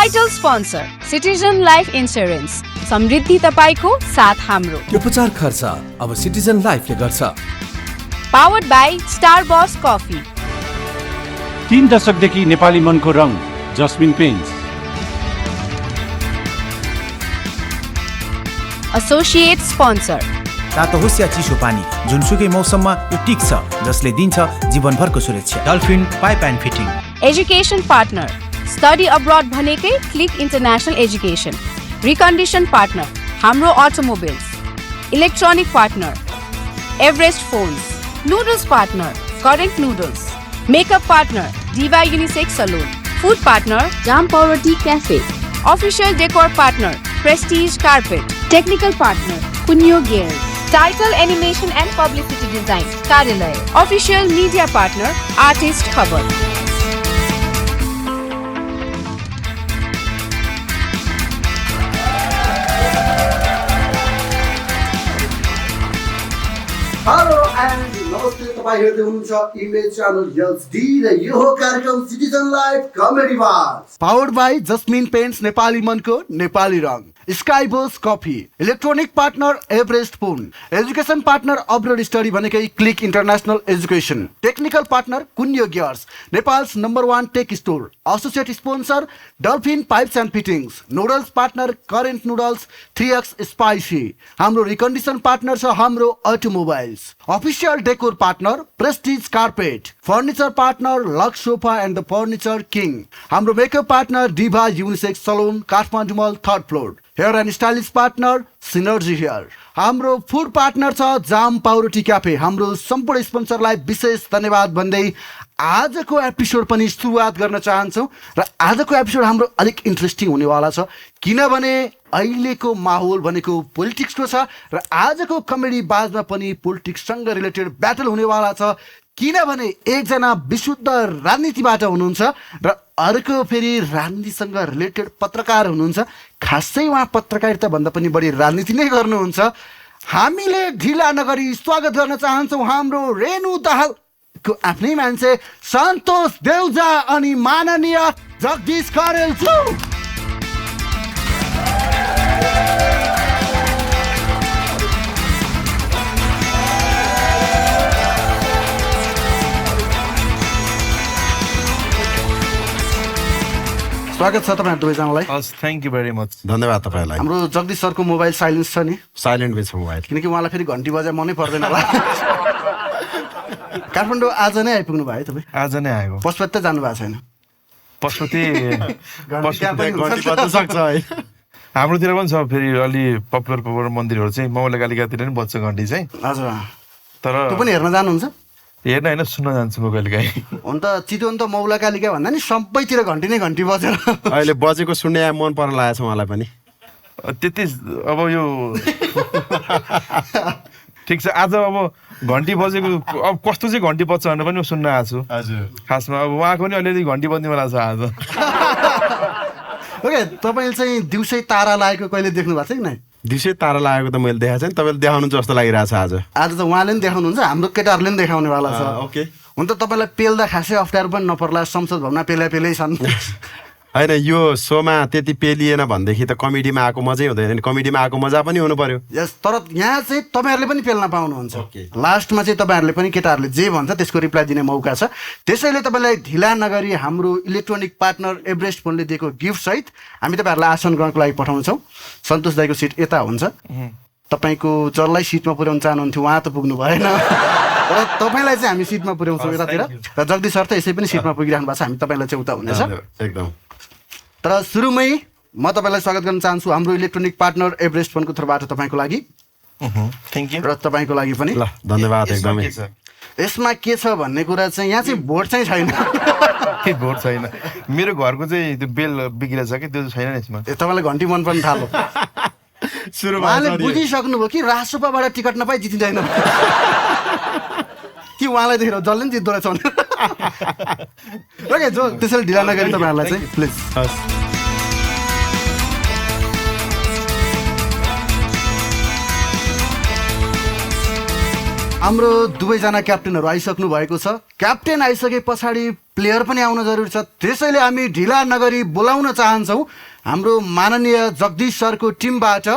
Title sponsor citizen life insurance, Samriddhi तपाईको साथ हाम्रो। उपचार खर्च अब सिटिजन लाइफले गर्छ। Powered by Starbucks coffee. 3 दशकदेखि नेपाली मनको रङ जस्मिन पेन्ट्स। एसोसिएट स्पोन्सर तातो होस् या चिसो पानी, जुनसुकै मौसममा यो टिक्छ, जसले दिन्छ जीवनभरको सुरक्षा। Dolphin pipe and fitting. Education partner study abroad भनेकै click international education. Recondition partner हाम्रो automobiles. Electronic partner Everest phones. Noodles partner current noodles. Makeup partner diva unisex salon. Food partner jam power T cafe. Official decor partner Prestige carpet. Technical partner कुन्यो gear. Title animation and publicity design कार्यालय। Official media partner artist Khabar. Hello and नमस्ते, तपाईँ हेर्दै हुनुहुन्छ image channel HD र यो हो कार्यक्रम Citizen Life comedy bar. Powered by Jasmine paints, Nepali मनको नेपाली रङ। Sky Boss coffee. Electronic partner Everest phone. Education partner abroad study भनेकै click international education. Technical partner Kunyo gears, Nepal's number 1 tech store. Associate sponsor Dolphin pipes and fittings. Noodles partner Current noodles 3x spicy. हाम्रो recondition partner छ Hamro automobiles. Official decor partner Prestige carpet. Furniture partner Lux sofa and the furniture king. हाम्रो makeup partner diva unisex salon, Kathmandu mall 3rd floor. Hair and stylish partner synergy hair. हाम्रो food partner छ jam पाउरोटी cafe. हाम्रो सम्पूर्ण स्पोन्सरलाई विशेष धन्यवाद भन्दै आजको episode पनि सुरुवात गर्न चाहन्छौँ। र आजको एपिसोड हाम्रो अलिक इन्ट्रेस्टिङ हुनेवाला छ, किनभने अहिलेको माहौल भनेको पोलिटिक्सको छ र आजको कमेडी बाजमा पनि पोलिटिक्ससँग रिलेटेड ब्याटल हुनेवाला छ। किनभने एकजना विशुद्ध राजनीतिबाट हुनुहुन्छ र अर्को फेरि राजनीतिसँग रिलेटेड पत्रकार हुनुहुन्छ। खासै उहाँ पत्रकारिता भन्दा पनि बढी राजनीति नै गर्नुहुन्छ। हामीले ढिला नगरी स्वागत गर्न चाहन्छौँ हाम्रो रेणु दाहालको आफ्नै मान्छे सन्तोष देउजा अनि माननीय जगदीश करेल। स्वागत छ तपाईहरु दुवैजनालाई। Thank you very much. धन्यवाद तपाईलाई। हाम्रो जगदीश सरको मोबाइल साइलेन्स छ नि? साइलेन्ट छ मोबाइल, किनकि उहाँलाई फेरि घन्टी बजाए मनै पर्दैन होला। काठमाडौँ आज नै आइपुग्नु भयो है तपाईँ? आज नै आएको। पशुपति जानु भएको छैन? पशुपति घन्टी बज्न सक्छ है। हाम्रोतिर पनि छ फेरि अलि पपुलर मन्दिरहरू चाहिँ मौलाकालिकातिर नि बज्छ घन्टी चाहिँ। हजुर। तर त्यो पनि हेर्न जानुहुन्छ? हेर्न होइन, सुन्न जान्छु म कहिलेकाहीँ। हुन त चितवन त मौलाकालिका भन्दा नि सबैतिर घन्टी नै घन्टी बजेर अहिले बजेको सुन्ने मन पर्न लागेको छ उहाँलाई पनि। त्यति अब यो ठिक छ। आज अब घन्टी बजेको अब कस्तो चाहिँ घन्टी बज्छ भनेर पनि म सुन्न आएको छु। हजुर। खासमा अब उहाँको पनि अलिअलि घन्टी बज्ने बेला छ आज। ओके, तपाईँले चाहिँ दिउँसै तारा लागेको कहिले देख्नु भएको छ कि नै? दिउँसै तारा लागेको त मैले देखाएको छैन, तपाईँले देखाउनु जस्तो लागिरहेछ आज। आज त उहाँले पनि देखाउनुहुन्छ, हाम्रो केटाहरूले पनि देखाउनेवाला छ। ओके। हुन त तपाईँलाई पेल्दा खासै अप्ठ्यारो पनि नपर्ला, संसद भवनमा पेलै छन्। होइन, यो सोमा त्यति पेलिएन भनेदेखि त कमेडीमा आएको मजै हुँदैन नि। कमेडीमा आएको मजा पनि हुनु पर्यो। यस, तर यहाँ चाहिँ तपाईँहरूले पनि पेल्न पाउनुहुन्छ। लास्टमा चाहिँ तपाईँहरूले पनि केटाहरूले जे भन्छ त्यसको रिप्लाई दिने मौका छ। त्यसैले तपाईँलाई ढिला नगरी हाम्रो इलेक्ट्रोनिक पार्टनर एभरेस्ट फोनले दिएको गिफ्ट सहित हामी तपाईँहरूलाई आसन ग्रहणको लागि पठाउँछौँ। सन्तोष दाईको सिट यता हुन्छ। तपाईँको जसलाई सिटमा पुर्याउनु चाहनुहुन्थ्यो उहाँ त पुग्नु भएन, र तपाईँलाई चाहिँ हामी सिटमा पुर्याउँछौँ यतातिर। र जगदीश सर त यसै पनि सिटमा पुगिरहनु भएको छ, हामी तपाईँलाई चाहिँ उता हुनेछ एकदम। तर सुरुमै म तपाईँलाई स्वागत गर्न चाहन्छु हाम्रो इलेक्ट्रोनिक पार्टनर एभरेस्ट फोनको तर्फबाट तपाईँको लागि। Thank you. र तपाईँको लागि पनि ल धन्यवाद एकदमै। यसमा के छ भन्ने कुरा चाहिँ यहाँ चाहिँ भोट चाहिँ छैन। के भोट छैन? मेरो घरको चाहिँ त्यो बेल बिग्रेछ कि त्यो छैन यसमा। तपाईँलाई घन्टी मन पर्न थाल्यो। उहाँले बुझिसक्नुभयो कि राजसभाबाट टिकट नपाई जितिँदैन कि उहाँलाई देखेर जसले पनि जित्दो रहेछ। ओके, जो त्यसैले ढिला नगरी तपाईँहरूलाई चाहिँ प्लिज। हाम्रो दुवैजना क्याप्टेनहरू आइसक्नु भएको छ। क्याप्टेन आइसके पछाडि प्लेयर पनि आउन जरुरी छ। त्यसैले हामी ढिला नगरी बोलाउन चाहन्छौँ हाम्रो माननीय जगदीश सरको टिमबाट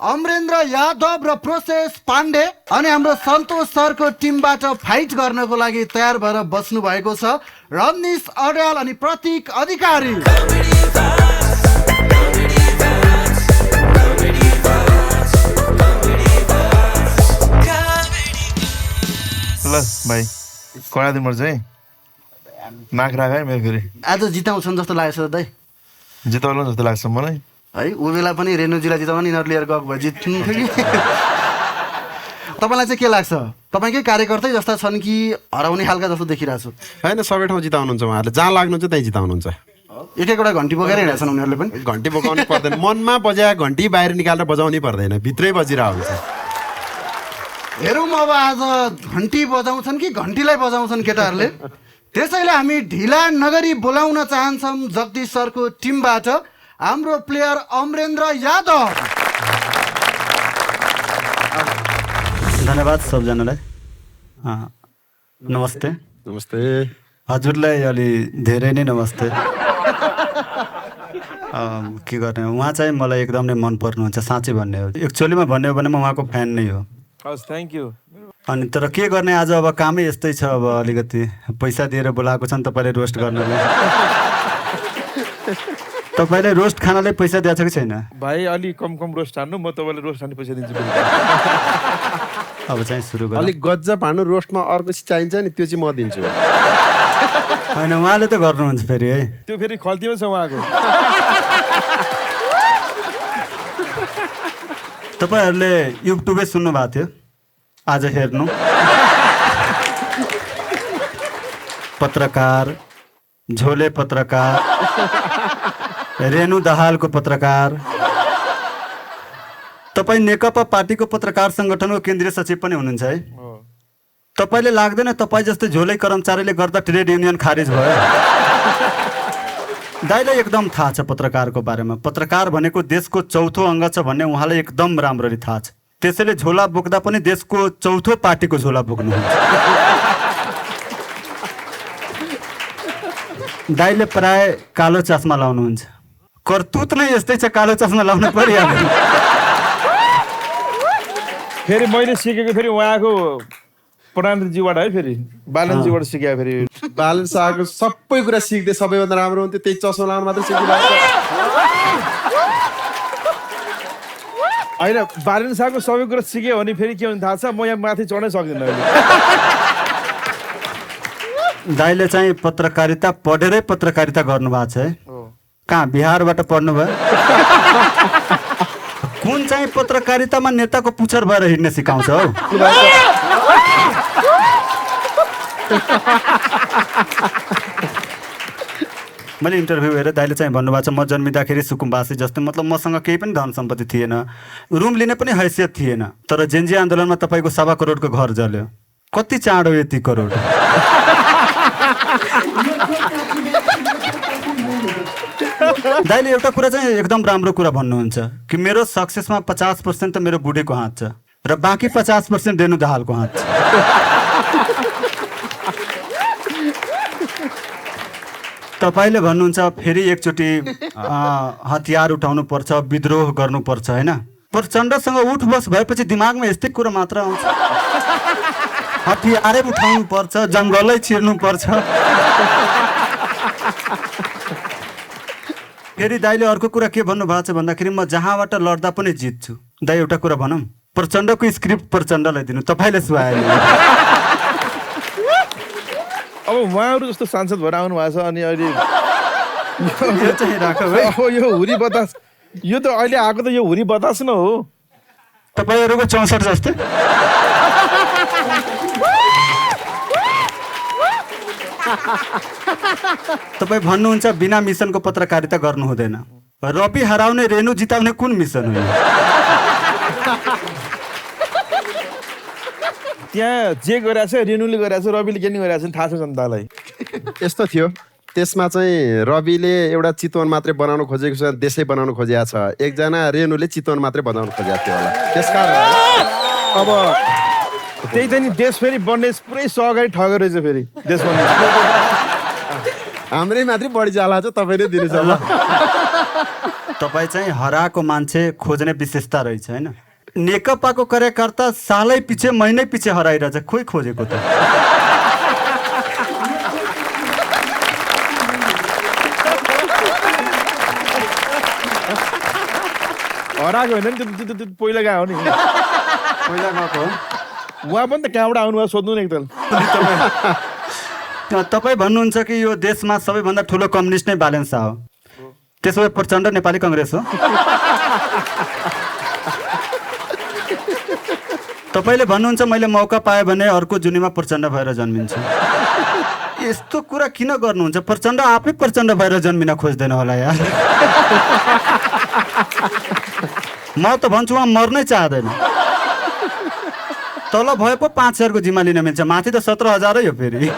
अमरेन्द्र यादव र प्रोसेस पाण्डे अनि हाम्रो सन्तोष सरको टिमबाट फाइट गर्नको लागि तयार भएर बस्नु भएको छ रजनीश अर्याल अनि प्रतीक अधिकारी। ल भाइ कडा दिनुपर्छ है, नाक राख है मेरो फेरि। आज जिताउँछन् जस्तो लागेको छ दाइ, जिताउनु जस्तो लाग्छ मलाई है। ऊ बेला पनि रेणुजीलाई जिताउन यिनीहरू लिएर गएको भए जित्नु थियो कि। तपाईँलाई चाहिँ के लाग्छ, तपाईँकै कार्यकर्तै जस्ता छन् कि हराउने खालका जस्तो देखिरहेको छु? होइन, सबै ठाउँ जिताउनुहुन्छ उहाँहरूले, जहाँ लाग्नुहुन्छ त्यहीँ जिताउनुहुन्छ। एक एकवटा घन्टी बोकेर हिँडेका छन् उनीहरूले पनि। घन्टी बजाउनु पर्दैन, मनमा बजाए घन्टी बाहिर निकालेर बजाउनै पर्दैन, भित्रै बजिरहेको हुन्छ। हेरौँ अब आज घन्टी बजाउँछन् कि घन्टीलाई बजाउँछन् केटाहरूले। त्यसैले हामी ढिला नगरी बोलाउन चाहन्छौँ जगदीश सरको टिमबाट हाम्रो प्लेयर अमरेन्द्र यादव। धन्यवाद सबजनालाई। नमस्ते। नमस्ते। हजुरलाई अलि धेरै नै नमस्ते। के गर्ने, उहाँ चाहिँ मलाई एकदम नै मन पर्नुहुन्छ, साँच्चै भन्ने हो। एक्चुअलीमा भन्ने हो भने म उहाँको फ्यान नै हो। Thank you. अनि तर के गर्ने, आज अब कामै यस्तै छ। अब अलिकति पैसा दिएर बोलाएको छ नि तपाईँले रोस्ट गर्नलाई। तपाईँले रोस्ट खानालाई पैसा दिएको छ कि छैन? भाइ अलि कम रोस्ट हान्नु, म तपाईँलाई रोस्ट हान्ने पैसा दिन्छु। अब चाहिँ सुरु गर्नु। अलिक गजब हान्नु, रोस्टमा अर्को चाहिन्छ नि, त्यो चाहिँ म दिन्छु। होइन, उहाँले त गर्नुहुन्छ फेरि है, त्यो फेरि खल्तीमा छ उहाँको। तपाईँहरूले युट्युबै सुन्नु भएको थियो, आज हेर्नु। पत्रकार, झोले पत्रकार, रेणु दाहालको पत्रकार, तपाईँ नेकपा पार्टीको पत्रकार सङ्गठनको केन्द्रीय सचिव पनि हुनुहुन्छ है। तपाईँले लाग्दैन तपाईँ जस्तै झोले कर्मचारीले गर्दा ट्रेड युनियन खारिज भयो? दाइलाई एकदम थाहा छ पत्रकारको बारेमा। पत्रकार भनेको देशको चौथो अङ्ग छ भन्ने उहाँलाई एकदम राम्ररी थाहा छ। त्यसैले झोला बोक्दा पनि देशको चौथो पार्टीको झोला बोक्नुहुन्छ। दाइले प्राय कालो चस्मा लाउनुहुन्छ, करतुत नै यस्तै छ, कालो चस्मा लाउनु परिहाल्यो। फेरि मैले सिकेको फेरि उहाँको प्रधानजीबाट है, फेरि बालनजीबाट सिकेँ। फेरि बालन शाहको सबै कुरा सिक्दै सबैभन्दा राम्रो हुन्थ्यो, त्यही चस्मा लाउनु मात्रै सिकिरहेको। होइन, बालन शाहको सबै कुरा सिक्यो भने फेरि के हुन्छ थाहा छ, म यहाँ माथि चढ्नै सक्दिनँ अहिले। दाइले चाहिँ पत्रकारिता पढेरै पत्रकारिता गर्नुभएको छ है। कहाँ, बिहारबाट पढ्नुभयो? कुन चाहिँ पत्रकारितामा नेताको पुच्छर भएर हिँड्ने सिकाउँछ हौ? मैले इन्टरभ्यू हेरेर दाइले चाहिँ भन्नुभएको छ, म जन्मिँदाखेरि सुकुम्बासी जस्तै, मतलब मसँग केही पनि धन सम्पत्ति थिएन, रुम लिने पनि हैसियत थिएन, तर जेन्जी आन्दोलनमा तपाईँको 1.25 करोडको घर जल्यो। कति चाँडो यति करोड? दाइले एउटा कुरा चाहिँ एकदम राम्रो कुरा भन्नुहुन्छ कि मेरो सक्सेसमा 50% त मेरो बुढीको हात छ र बाँकी 50% रेणु दाहालको हात छ। तपाईँले भन्नुहुन्छ फेरि एकचोटि हतियार उठाउनु पर्छ, विद्रोह गर्नुपर्छ होइन? प्रचण्डसँग उठ बस भएपछि दिमागमा यस्तै कुरा मात्र आउँछ। हतियारै उठाउनु पर्छ, जङ्गलै छिर्नु पर्छ। फेरि दाइले अर्को कुरा के भन्नुभएको छ भन्दाखेरि म जहाँबाट लड्दा पनि जित्छु। दाइ एउटा कुरा भनौँ, प्रचण्डको स्क्रिप्ट प्रचण्डलाई दिनु, तपाईँले सुहायो। अब उहाँहरू जस्तो सांसद भएर आउनु भएको छ अनि अहिले यो चाहिँ राख है। अब यो हुरी बतास, यो त अहिले आएको त यो हुरी बतास न हो। तपाईँहरूको 64 जस्तै। तपाईँ भन्नुहुन्छ बिना मिसनको पत्रकारिता गर्नु हुँदैन। रवि हराउने रेणु जिताउने कुन मिसन हो? त्यहाँ जे गरिरहेको छ, रेणुले गरिरहेको छ, रविले के नि गरिरहेको छ थाहा छ जनतालाई। यस्तो थियो, त्यसमा चाहिँ रविले एउटा चितवन मात्रै बनाउनु खोजेको छ, देशै बनाउनु खोजेको छ। एकजना रेणुले चितवन मात्रै बनाउनु खोजेको थियो होला। त्यसकारण अब त्यही चाहिँ नि देश फेरि बन्ने पुरै सहकारी ठगेर रहेछ फेरि देश बन्ने हाम्रै मात्रै बढी जाला छ तपाईँले दिनुहोस् ल तपाईँ चाहिँ हराएको मान्छे खोज्ने विशेषता रहेछ होइन नेकपाको कार्यकर्ता सालै पछि महिनै पछि हराइरहेछ खोइ खोजेको त हराएको होइन नि त्यो पहिला गएको हो नि पहिला गएको हो उहाँ पनि त कहाँबाट आउनुभयो सोध्नु न एकताल तपाईँ भन्नुहुन्छ कि यो देशमा सबैभन्दा ठुलो कम्युनिस्ट नै बालेन शाह हो त्यसो भए प्रचण्ड नेपाली कङ्ग्रेस हो तपाईँले भन्नुहुन्छ मैले मौका पाएँ भने अर्को जुनीमा प्रचण्ड भएर जन्मिन्छु यस्तो कुरा किन गर्नुहुन्छ प्रचण्ड आफै प्रचण्ड भएर जन्मिन खोज्दैन होला यार म त भन्छु उहाँ मर्नै चाहँदैन तल भए पो 5,000को जिम्मा लिन मिल्छ माथि त 17,000 हो फेरि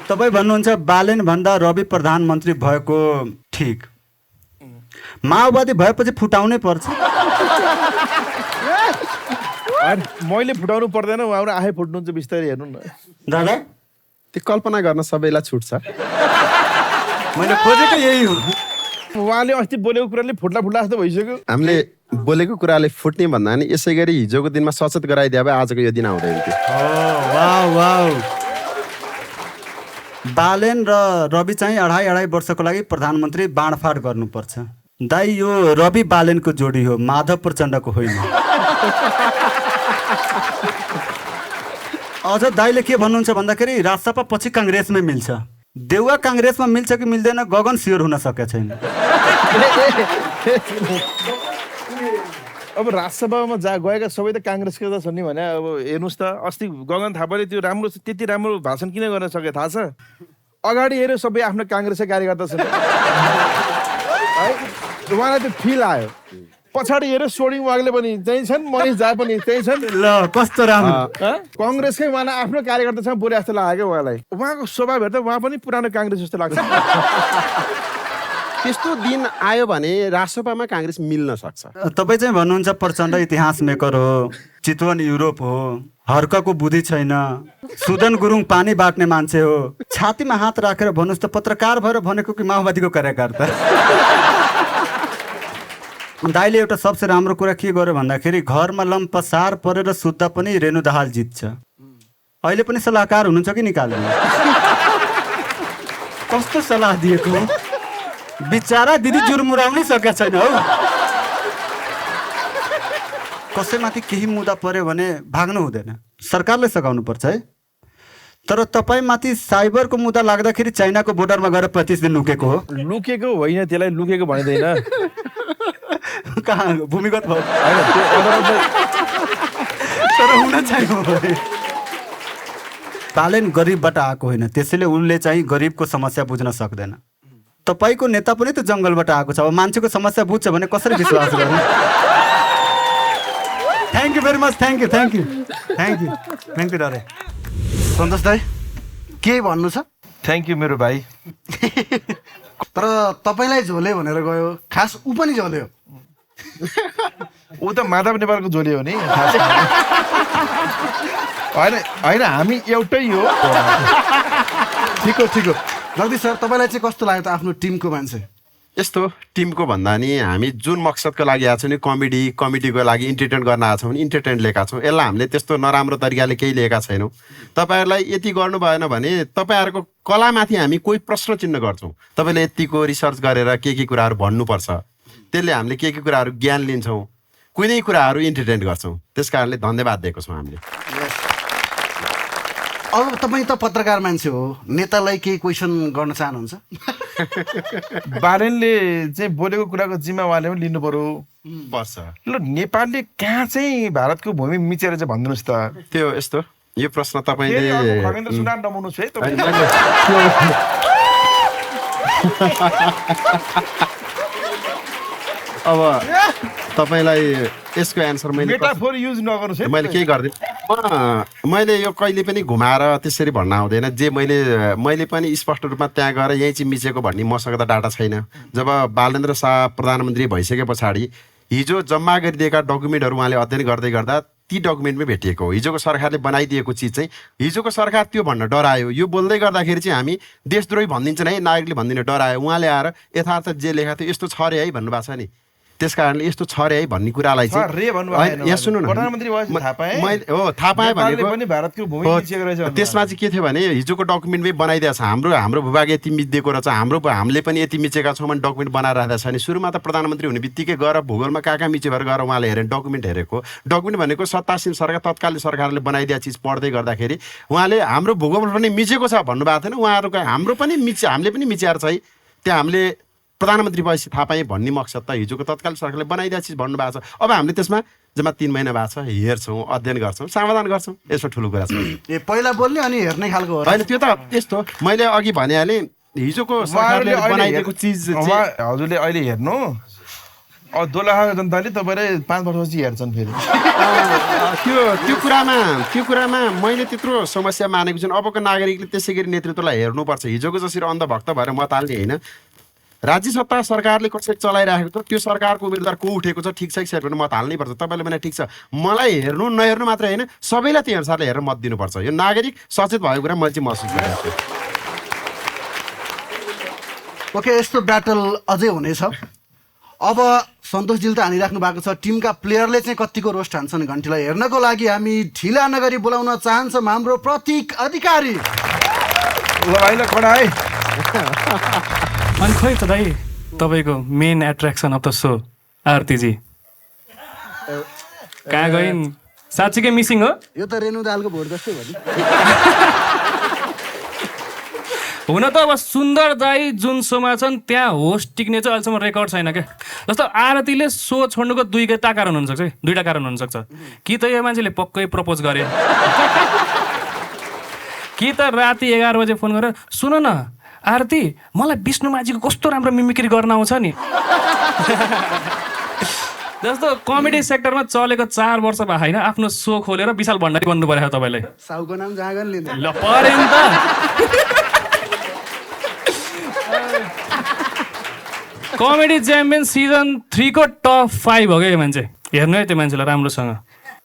तपाईँ भन्नुहुन्छ बालेन भन्दा रवि प्रधानमन्त्री भएको ठिक माओवादी भएपछि फुटाउनै पर्छ मैले फुटाउनु पर्दैन उहाँहरू आफै फुट्नुहुन्छ बिस्तारै हेर्नु न दादा त्यो कल्पना गर्न सबैलाई छुट छ मैले खोजेको यही हो उहाँले अस्ति बोलेको कुराले फुट्ला फुट्ला जस्तो भइसक्यो हामीले बोलेको कुराले फुट्ने भन्दा नि यसै गरी हिजोको दिनमा सचेत गराइदिए भए आजको यो दिन आउँदैन थियो बालेन र रवि चाहिँ 2.5 वर्षको लागि प्रधानमन्त्री बाँडफाँड गर्नुपर्छ दाइ यो रवि बालेनको जोडी हो माधव प्रचण्डको होइन अझ दाइले के भन्नुहुन्छ भन्दाखेरि राजसपा पछि काङ्ग्रेसमै मिल्छ देउवा काङ्ग्रेसमा मिल्छ कि मिल्दैन गगन स्योर हुन सकेको छैन अब राजसभामा गएका सबै त काङ्ग्रेसका त छन् नि भने अब हेर्नुहोस् त अस्ति गगन थापाले त्यो राम्रो त्यति राम्रो भाषण किन गर्न सके थाहा छ अगाडि हेऱ्यो सबै आफ्नो काङ्ग्रेसका कार्यकर्ता छन् है उहाँलाई त्यो फिल आयो पछाडि हेऱ्यो सोडिङ वागले पनि त्यही छन् मनिष झा पनि त्यही छन् ल कस्तो राम्रो कङ्ग्रेसकै उहाँलाई आफ्नो कार्यकर्तासँग बोले जस्तो लाग्यो उहाँलाई उहाँको स्वभाव हेर्दा उहाँ पनि पुरानो काङ्ग्रेस जस्तो लाग्छ त्यस्तो दिन आयो भने राष्ट्रसभामा काङ्ग्रेस मिल्न सक्छ तपाईँ चाहिँ भन्नुहुन्छ प्रचण्ड इतिहास मेकर हो चितवन युरोप हो हर्कको बुद्धि छैन सुदन गुरुङ पानी बाट्ने मान्छे हो छातीमा हात राखेर भन्नुहोस् त पत्रकार भएर भनेको कि माओवादीको कार्यकर्ता दाइले एउटा सबसे राम्रो कुरा के गर्यो भन्दाखेरि घरमा लम्पसार परेर सुत्दा पनि रेणु दाहाल जित्छ अहिले पनि सल्लाहकार हुनुहुन्छ कि निकाल्नु कस्तो सल्लाह दिएको बिचारा दिदी जुर्मुराउनै सकेका छैन हौ कसैमाथि केही मुद्दा पर्यो भने भाग्नु हुँदैन सरकारले सघाउनु पर्छ है तर तपाईँमाथि साइबरको मुद्दा लाग्दाखेरि चाइनाको बोर्डरमा गएर 25 दिन लुकेको हो लुकेको होइन त्यसलाई लुकेको भनिँदैन कहाँ भूमिगत भयो तर हुन चाहिँ बालेन गरिबबाट आएको होइन त्यसैले उनले चाहिँ गरिबको समस्या बुझ्न सक्दैन तपाईँको नेता पनि त जङ्गलबाट आएको छ अब मान्छेको समस्या बुझ्छ भने कसरी विश्वास गर्नु thank you very much thank you डरे सन्तोष दाइ के भन्नु छ थ्याङ्क यू मेरो भाइ तर तपाईँलाई झोले भनेर गयो खास ऊ पनि झोल्यो ऊ त माधव नेपालको झोली हो नि होइन होइन हामी एउटै हो ठिक हो जगदीश सर तपाईँलाई चाहिँ कस्तो लाग्यो त आफ्नो टिमको मान्छे यस्तो टिमको भन्दा नि हामी जुन मकसदको लागि आएको छौँ नि कमिटीको लागि इन्टरटेन गर्न आएको छौँ नि इन्टरटेन लिएका छौँ यसलाई हामीले त्यस्तो नराम्रो तरिकाले केही लिएका छैनौँ तपाईँहरूलाई यति गर्नु भएन भने तपाईँहरूको कलामाथि हामी कोही प्रश्न चिन्ह गर्छौँ तपाईँले यतिको रिसर्च गरेर के कुराहरू भन्नुपर्छ त्यसले हामीले के कुराहरू ज्ञान लिन्छौँ कुनै कुराहरू इन्टरटेन गर्छौँ त्यस कारणले धन्यवाद दिएको छौँ हामीले अब तपाईँ त पत्रकार मान्छे हो नेतालाई केही क्वेसन गर्न चाहनुहुन्छ बालेनले चाहिँ बोलेको कुराको जिम्मा उहाँले पनि लिनु पर्यो पर्छ ल नेपालले कहाँ चाहिँ भारतको भूमि मिचेर चाहिँ भनिदिनुहोस् त त्यो यस्तो यो प्रश्न तपाईँले खगेन्द्र सुनार नमाउनुहोस् है तपाईँ अब तपाईँलाई यसको एन्सर मेटाफोर युज नगर्नुहोस् है मैले केही गर्दिनँ मैले यो कहिले पनि घुमाएर त्यसरी भन्न आउँदैन जे मैले पनि स्पष्ट रूपमा त्यहाँ गएर यहीँ चाहिँ मिचेको भन्ने मसँग त डाटा छैन जब बालेन्द्र शाह प्रधानमन्त्री भइसके पछाडि हिजो जम्मा गरिदिएका डकुमेन्टहरू उहाँले अध्ययन गर्दै गर्दा ती डकुमेन्टमै भेटिएको हो। हिजोको सरकारले बनाइदिएको चिज चाहिँ हिजोको सरकार त्यो भन्न डरायो। यो बोल्दै गर्दाखेरि चाहिँ हामी देशद्रोही भनिदिन्छन् है, नागरिकले भनिदिन डरायो। उहाँले आएर यथार्थ जे लेखा थियो यस्तो छ रे है भन्नुभएको छ नि, त्यस कारणले यस्तो छ रे है भन्ने कुरालाई चाहिँ यहाँ सुन्नु न, थाहा पाएँ भनेको त्यसमा चाहिँ के थियो भने हिजोको डकुमेन्टमै बनाइदिएको छ। हाम्रो भूभाग यति मिचिदिएको रहेछ, हामीले पनि यति मिचेका छौँ भने डकुमेन्ट बनाएर राखेको छ नि। सुरुमा त प्रधानमन्त्री हुने बित्तिकै गएर भूगोलमा कहाँ मिच्यो भएर गएर उहाँले हेरेर डकुमेन्ट हेरेको। डकुमेन्ट भनेको सत्तासीन सरकार तत्कालीन सरकारले बनाइदिएको चिज पढ्दै गर्दाखेरि उहाँले हाम्रो भूगोल पनि मिचेको छ भन्नुभएको थिएन। उहाँहरूको हाम्रो पनि हामीले पनि मिच्याएर छ है, त्यहाँ हामीले प्रधानमन्त्री भएपछि थाहा पाएँ भन्ने मकसद त हिजोको तत्कालीन सरकारले बनाइदिएको चिज भन्नुभएको छ। अब हामीले त्यसमा जम्मा 3 महिना भएको छ, हेर्छौँ, अध्ययन गर्छौँ, समाधान गर्छौँ, यसमा ठुलो कुरा छ। पहिला बोल्ने अनि हेर्ने खालको हो होइन, त्यो त यस्तो मैले अघि भनिहालेँ हिजोको सरकारले बनाइदिएको चिज हजुरले अहिले हेर्नु, दोलखा जनताले तपाईँले 5 वर्षपछि हेर्छन् फेरि। त्यो कुरामा मैले त्यत्रो समस्या मानेको छु। अबको नागरिकले त्यसै गरी नेतृत्वलाई हेर्नुपर्छ। हिजोको जसरी अन्धभक्त भएर मत हाल्ने होइन, राज्य सत्ता सरकारले कसरी चलाइराखेको छ, त्यो सरकारको उम्मेदवार को उठेको छ ठिक छ कि छैन मत हाल्नै पर्छ। तपाईँले भने ठिक छ, मलाई हेर्नु नहेर्नु मात्रै होइन, सबैलाई त्यही अनुसारले हेरेर मत दिनुपर्छ। यो नागरिक सचेत भएको कुरा मैले चाहिँ महसुस गरेको छु। ओके, यस्तो ब्याटल अझै हुनेछ। अब सन्तोषजीले त हानिराख्नु भएको छ, टिमका प्लेयरले चाहिँ कतिको रोस्ट हान्छन् घन्टीलाई हेर्नको लागि हामी ढिला नगरी बोलाउन चाहन्छौँ हाम्रो प्रतीक अधिकारी। अनि खोइ त दाइ तपाईँको main attraction of the show आरतीजी कहाँ गइन्? साँच्चीकै मिसिङ हो? यो त रेणु दालको भोट जस्तै भयो नि। हुन त अब सुन्दर दाई जुन सोमा छन् त्यहाँ होस्ट टिक्ने चाहिँ अहिलेसम्म रेकर्ड छैन क्या। जस्तो आरतीले सो छोड्नुको दुईटा कारण हुनसक्छ कि त यो मान्छेले पक्कै प्रपोज गरे, कि त राति 11 बजे फोन गरेर सुन न आरती मलाई विष्णु माझीको कस्तो राम्रो मिमिक्री गर्न आउँछ नि। जस्तो कमेडी सेक्टरमा चलेको 4 वर्ष भयो होइन, आफ्नो सो खोलेर विशाल भण्डारी बन्नु पर्यो तपाईँलाई। साउको नाम जागन लिँदैन ल परे नि त। कमेडी च्याम्पियन सिजन 3 को टप 5 हो क्या यो मान्छे। हेर्नु है त्यो मान्छेलाई राम्रोसँग।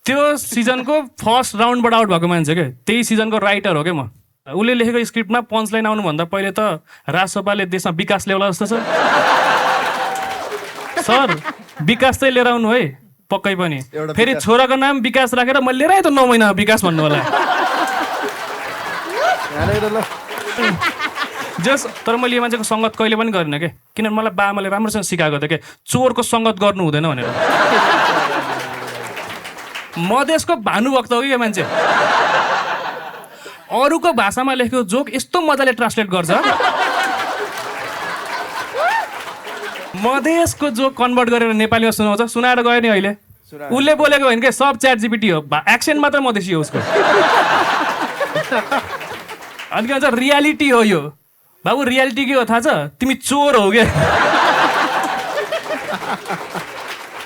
त्यो सिजनको फर्स्ट राउन्डबाट आउट भएको मान्छे क्या, त्यही सिजनको राइटर हो क्या म। उसले लेखेको स्क्रिप्टमा पञ्च लाइन आउनुभन्दा पहिले त राजसभाले देशमा विकास ल्याउला जस्तो छ। सर विकास चाहिँ लिएर आउनु है पक्कै पनि। फेरि छोराको नाम विकास राखेर मैले लिएर त 9 महिना विकास भन्नु होला। तर मैले यो मान्छेको सङ्गत कहिले पनि गरिनँ क्या, किनभने मलाई बाबाले राम्रोसँग सिकाएको थियो क्या चोरको सङ्गत गर्नु हुँदैन भनेर। मधेसको भानुभक्त हो कि यो मान्छे। अरूको भाषामा लेखेको जोक यस्तो मजाले ट्रान्सलेट गर्छ, मधेसको जोक कन्भर्ट गरेर नेपालीमा सुनाउँछ। सुनाएर गयो नि अहिले उसले बोलेको होइन क्या, सब च्याट जिपिटी हो, एक्सेन्ट मात्र मधेसी हो उसको। अनि के भन्छ रियालिटी हो यो। बाबु रियालिटी के हो थाहा छ? तिमी चोर हो क्या।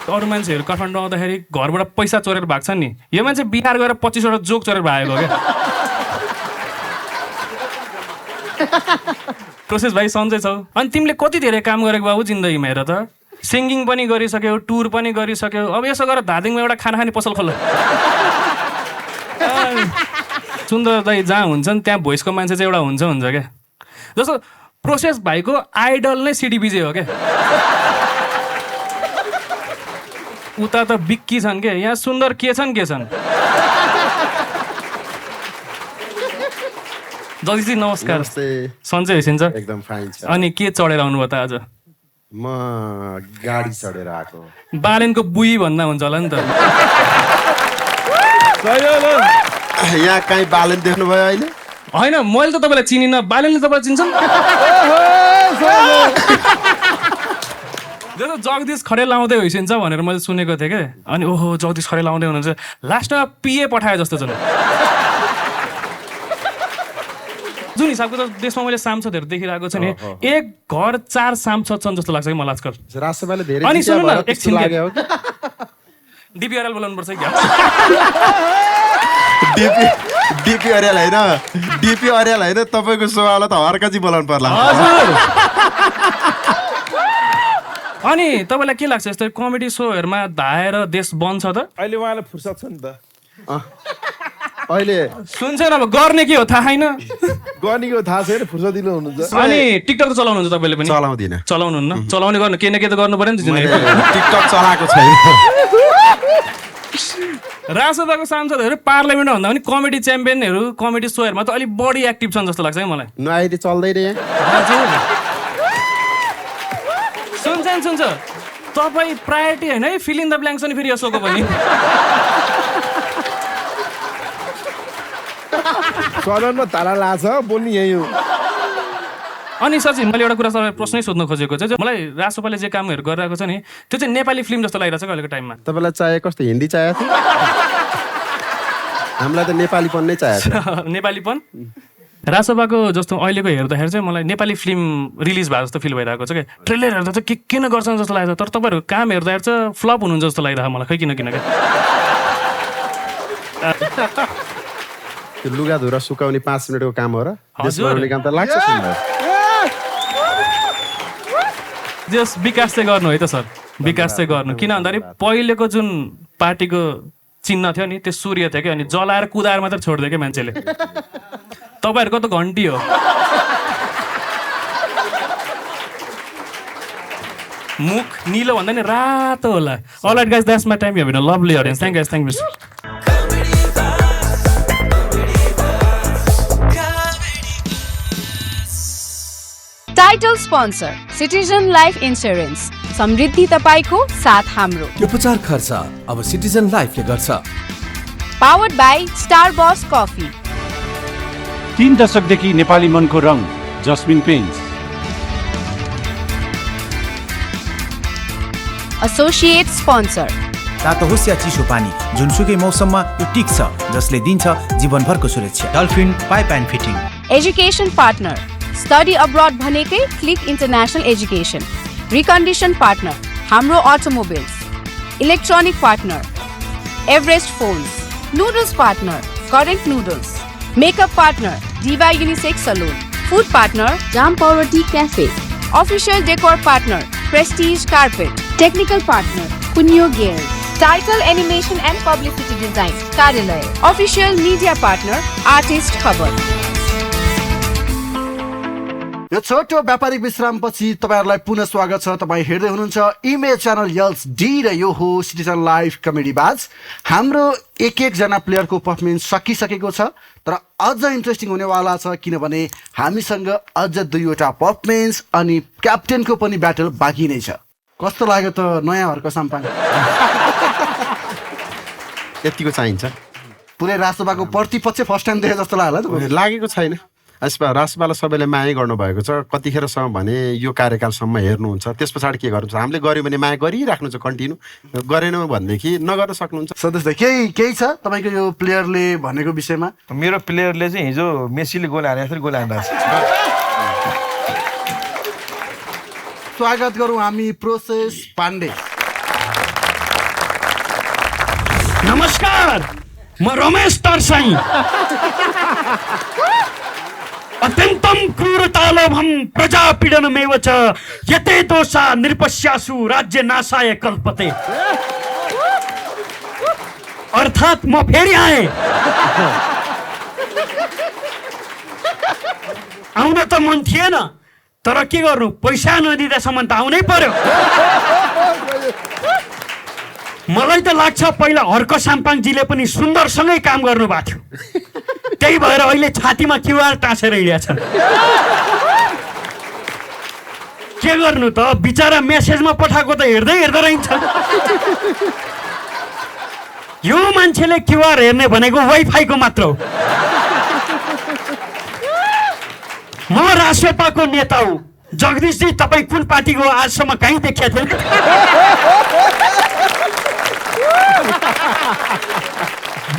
अरू मान्छेहरू काठमाडौँ आउँदाखेरि घरबाट पैसा चोरेर भाग्छ नि, यो मान्छे बिहार गएर 25वटा जोक चोरेर भागेको क्या। प्रोसेस भाइ सन्चै छौ? अनि तिमीले कति धेरै काम गरेको बाबु जिन्दगीमा, हेर त सिङ्गिङ पनि गरिसक्यौ, टुर पनि गरिसक्यौ, अब यसो गरेर धादिङमा एउटा खाना खाने पसल खोल। सुन्दर दाइ जहाँ हुन्छन् त्यहाँ भोइसको मान्छे चाहिँ एउटा हुन्छ क्या। जस्तो प्रोसेस भाइको आइडल नै सिडिबिजे हो क्या। उता त बिक्की छन् क्या, यहाँ सुन्दर के छन्। जतिजी नमस्कार, सन्चै होइसिन्छ? एकदम फाइन छ। अनि के चढेर आउनुभयो त आज? म गाडी चढेर आएको। बालेनको बुई भन्दा हुन्छ होला नि त। यहाँ कहीँ बालेन देख्नुभयो अहिले? होइन मैले त तपाईँलाई चिनिनँ, बालेनले तपाईँलाई चिन्छन्? जस्तो जगदीश खरेल आउँदै होइसिन्छ भनेर मैले सुनेको थिएँ क्या। अनि ओहो जगदीश खरेल आउँदै हुनुहुन्छ, लास्टमा पिए पठाए जस्तो छ। जुन हिसाबको त देशमा मैले सांसदहरू देखिरहेको छु नि, एक घर 4 सांसद छन् जस्तो लाग्छ कि मलाई आजकल। राष्ट्रसभाले धेरै अनि सुन्नु न एकछिन लाग्यो। डिपी अरेल बोलाउनु पर्छ क्या? डिपी अरेल होइन, तपाईँको सोवालाई त हर्काजी बोलाउनु पर्ला। हजुर अनि तपाईँलाई के लाग्छ यस्तो कमेडी सोहरूमा धाएर देश बन्छ त अहिले उहाँलाई फुर्सद छ नि त अहिले सुन्छ अब गर्ने के हो थाहा छैन गर्नेको थाहा छैन फुर्सदिलो हुनुहुन्छ अनि टिकटक त चलाउनुहुन्छ तपाईँले पनि चलाउँदिनँ चलाउनुहुन्न चलाउने गर्नु के न के त गर्नु पर्यो नि त मैले जिन्दगीमा। टिकटक चलाएको छैन राजसभाको सांसदहरू पार्लियामेन्टमा भन्दा पनि कमेडी च्याम्पियनहरू कमेडी सोहरूमा त अलिक बढी एक्टिभ छन् जस्तो लाग्छ है मलाई अहिले चल्दैन यहाँ सुन्छ तपाईँ प्रायोरिटी होइन है फिल इन द ब्ल्याङ्क्स नि फेरि यो सोको पनि सदनमा तारा लाछ बोल्ने यही हो अनि सचिन मैले एउटा कुरा तपाईँलाई प्रश्नै सोध्न खोजेको चाहिँ मलाई राजसभाले जे कामहरू गरिरहेको छ नि त्यो चाहिँ नेपाली फिल्म जस्तो लागिरहेको छ अहिलेको टाइममा तपाईँलाई चाहिए कस्तो हिन्दी चाहिएको थियो हामीलाई त नेपालीपन नै चाहिएको थियो नेपालीपन राजसभाको जस्तो अहिलेको हेर्दाखेरि चाहिँ मलाई नेपाली फिल्म रिलिज भएको जस्तो फिल भइरहेको छ क्या ट्रेलर हेर्दा चाहिँ के न गर्छन् जस्तो लागेको छ तर तपाईँहरूको काम हेर्दाखेरि चाहिँ फ्लप हुनुहुन्छ जस्तो लागिरहेको मलाई खै किन क्या त्यो लुगा धुरा सुकाउने 5 मिनटको काम हो र देश हजुर। बनाउने काम त लाग्छ सुन्दा जस विकास चाहिँ गर्नु है त सर विकास चाहिँ गर्नु किन भन्दाखेरि पहिलेको जुन पार्टीको चिन्ह थियो नि त्यो सूर्य थियो क्या अनि जलाएर कुदाएर मात्र छोडिदियो क्या मान्छेले तपाईँहरूको त घन्टी हो मुख निलो भन्दा नि रातो होला alright guys that's my time you have been a lovely audience thank you thank you title sponsor citizen life insurance Samriddhi तपाईको साथ हाम्रो उपचार खर्च अब सिटिजन लाइफले गर्छ पावर्ड बाई स्टारबक्स कफी 3 दशकदेखि नेपाली मनको रङ जस्मिन पेन्ट्स एसोसिएट स्पोन्सर तातो होस् या चिसो पानी जुनसुकै मौसममा यो टिक्छ जसले दिन्छ जीवनभरको सुरक्षा dolphin pipe and fitting education partner study abroad भनेकै click international education recondition partner हाम्रो automobiles electronic partner Everest phones noodles partner current noodles makeup partner diva unisex salon food partner jam power T cafe official decor partner Prestige carpet technical partner कुन्यो gear title animation and publicity design कार्यालय official media partner artist Khabar यो छोटो व्यापारिक विश्रामपछि तपाईँहरूलाई पुनः स्वागत छ तपाईँ हेर्दै हुनुहुन्छ इमेज च्यानल यल्स डी र यो हो सिटिजन लाइफ कमेडी बाज हाम्रो एक जना प्लेयरको पर्फर्मेन्स सकिसकेको छ तर अझ इन्ट्रेस्टिङ हुनेवाला छ किनभने हामीसँग अझ 2वटा पर्फर्मेन्स अनि क्याप्टेनको पनि ब्याटल बाँकी नै छ कस्तो लाग्यो त नयाँ हर्क साम्पाङ यतिको चाहिन्छ पुरै राजसभाको प्रतिपक्ष फर्स्ट टाइम देखे जस्तो लाग्यो होला लागेको छैन राजसभालाई सबैले माया गर्नुभएको छ कतिखेरसम्म भने यो कार्यकालसम्म हेर्नुहुन्छ त्यस पछाडि के गर्नुहुन्छ हामीले गऱ्यौँ भने माया गरिराख्नु छ कन्टिन्यू गरेनौँ भनेदेखि नगर्न सक्नुहुन्छ सदस्य दाइ केही छ तपाईँको यो प्लेयरले भनेको विषयमा मेरो प्लेयरले चाहिँ हिजो मेसीले गोल हाने जस्तै गोल हानिरहेको छ स्वागत गरौँ हामी प्रोसेस पाण्डे नमस्कार म रमेश तरसाई अत्यन्तम क्रूरतालोभम प्रजापीडनमेव च यते दोषा नृपस्यासु राज्य नाशाय कल्पते अर्थात् म फेरि आएँ आउन त मन थिएन तर के गर्नु पैसा नदिँदासम्म त आउनै पर्यो मलाई त लाग्छ पहिला हर्क साम्पाङजीले पनि सुन्दरसँगै काम गर्नुभएको थियो त्यही भएर अहिले छातीमा क्युआर टाँसेर हिँडेछन् के गर्नु त बिचारा मेसेजमा पठाएको त हेर्दै रहन्छ यो मान्छेले क्युआर हेर्ने भनेको वाइफाईको मात्र हो म राष्ट्रपाको नेता हुँ जगदीशजी तपाईँ कुन पार्टीको आजसम्म कहीँ देखेको थिएन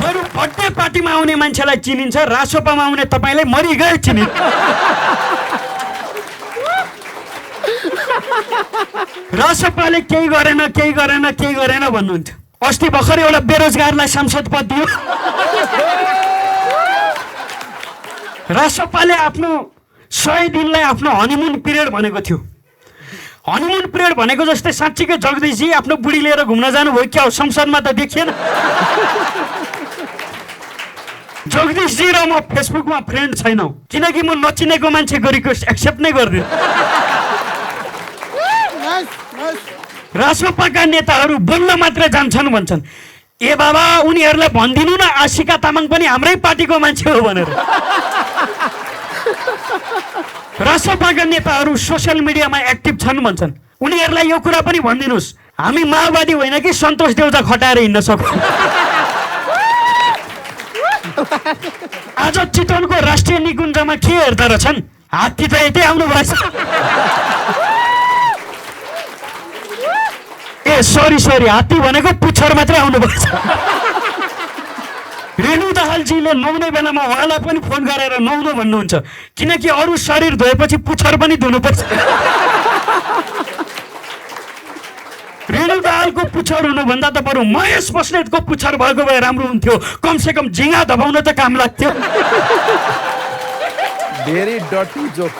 बरु बर्थडे पार्टीमा आउने मान्छेलाई चिनिन्छ रासोपामा आउने तपाईँलाई मरिगए चिनिन्छ रासोपाले केही गरेन भन्नुहुन्थ्यो अस्ति भर्खर एउटा बेरोजगारलाई सांसद पद दियो रासोपाले आफ्नो 100 दिनलाई आफ्नो हनीमुन पिरियड भनेको थियो हनीमुन पिरियड भनेको जस्तै साँच्चीकै जगदीशजी आफ्नो बुढी लिएर घुम्न जानुभयो क्या हो? संसदमा त देखिएन। जगदीशजी र म फेसबुकमा फ्रेन्ड छैनौँ किनकि म नचिनेको मान्छेको रिक्वेस्ट एक्सेप्ट नै गर्दिनँ। रासोपाका नेताहरू बोल्न मात्र जान्छन् भन्छन्। ए बाबा उनीहरूलाई भनिदिनु न आशिका तामाङ पनि हाम्रै पार्टीको मान्छे हो भनेर। रासोपाका नेताहरू सोसियल मिडियामा एक्टिभ छन् भन्छन्। उनीहरूलाई यो कुरा पनि भनिदिनुहोस् हामी माओवादी होइन कि सन्तोष देउजा खटाएर हिँड्न सक्छौँ। आज चितवनको राष्ट्रिय निकुञ्जमा के हेर्दा रहेछन्? हात्ती त यतै आउनु भएछ। ए सरी हात्ती भनेको पुच्छर मात्रै आउनु भएछ। रेणु दाहालजीले नुहाउने बेलामा उहाँलाई पनि फोन गरेर नुहाउनु भन्नुहुन्छ किनकि अरू शरीर धोएपछि पुच्छर पनि धुनुपर्छ। रेणु दाहालको पुच्छर हुनुभन्दा त बरु महेश बस्नेतको पुच्छर भएको भए राम्रो हुन्थ्यो। कमसेकम झिङ्गा दबाउन त काम लाग्थ्यो। भेरी डटी जोक।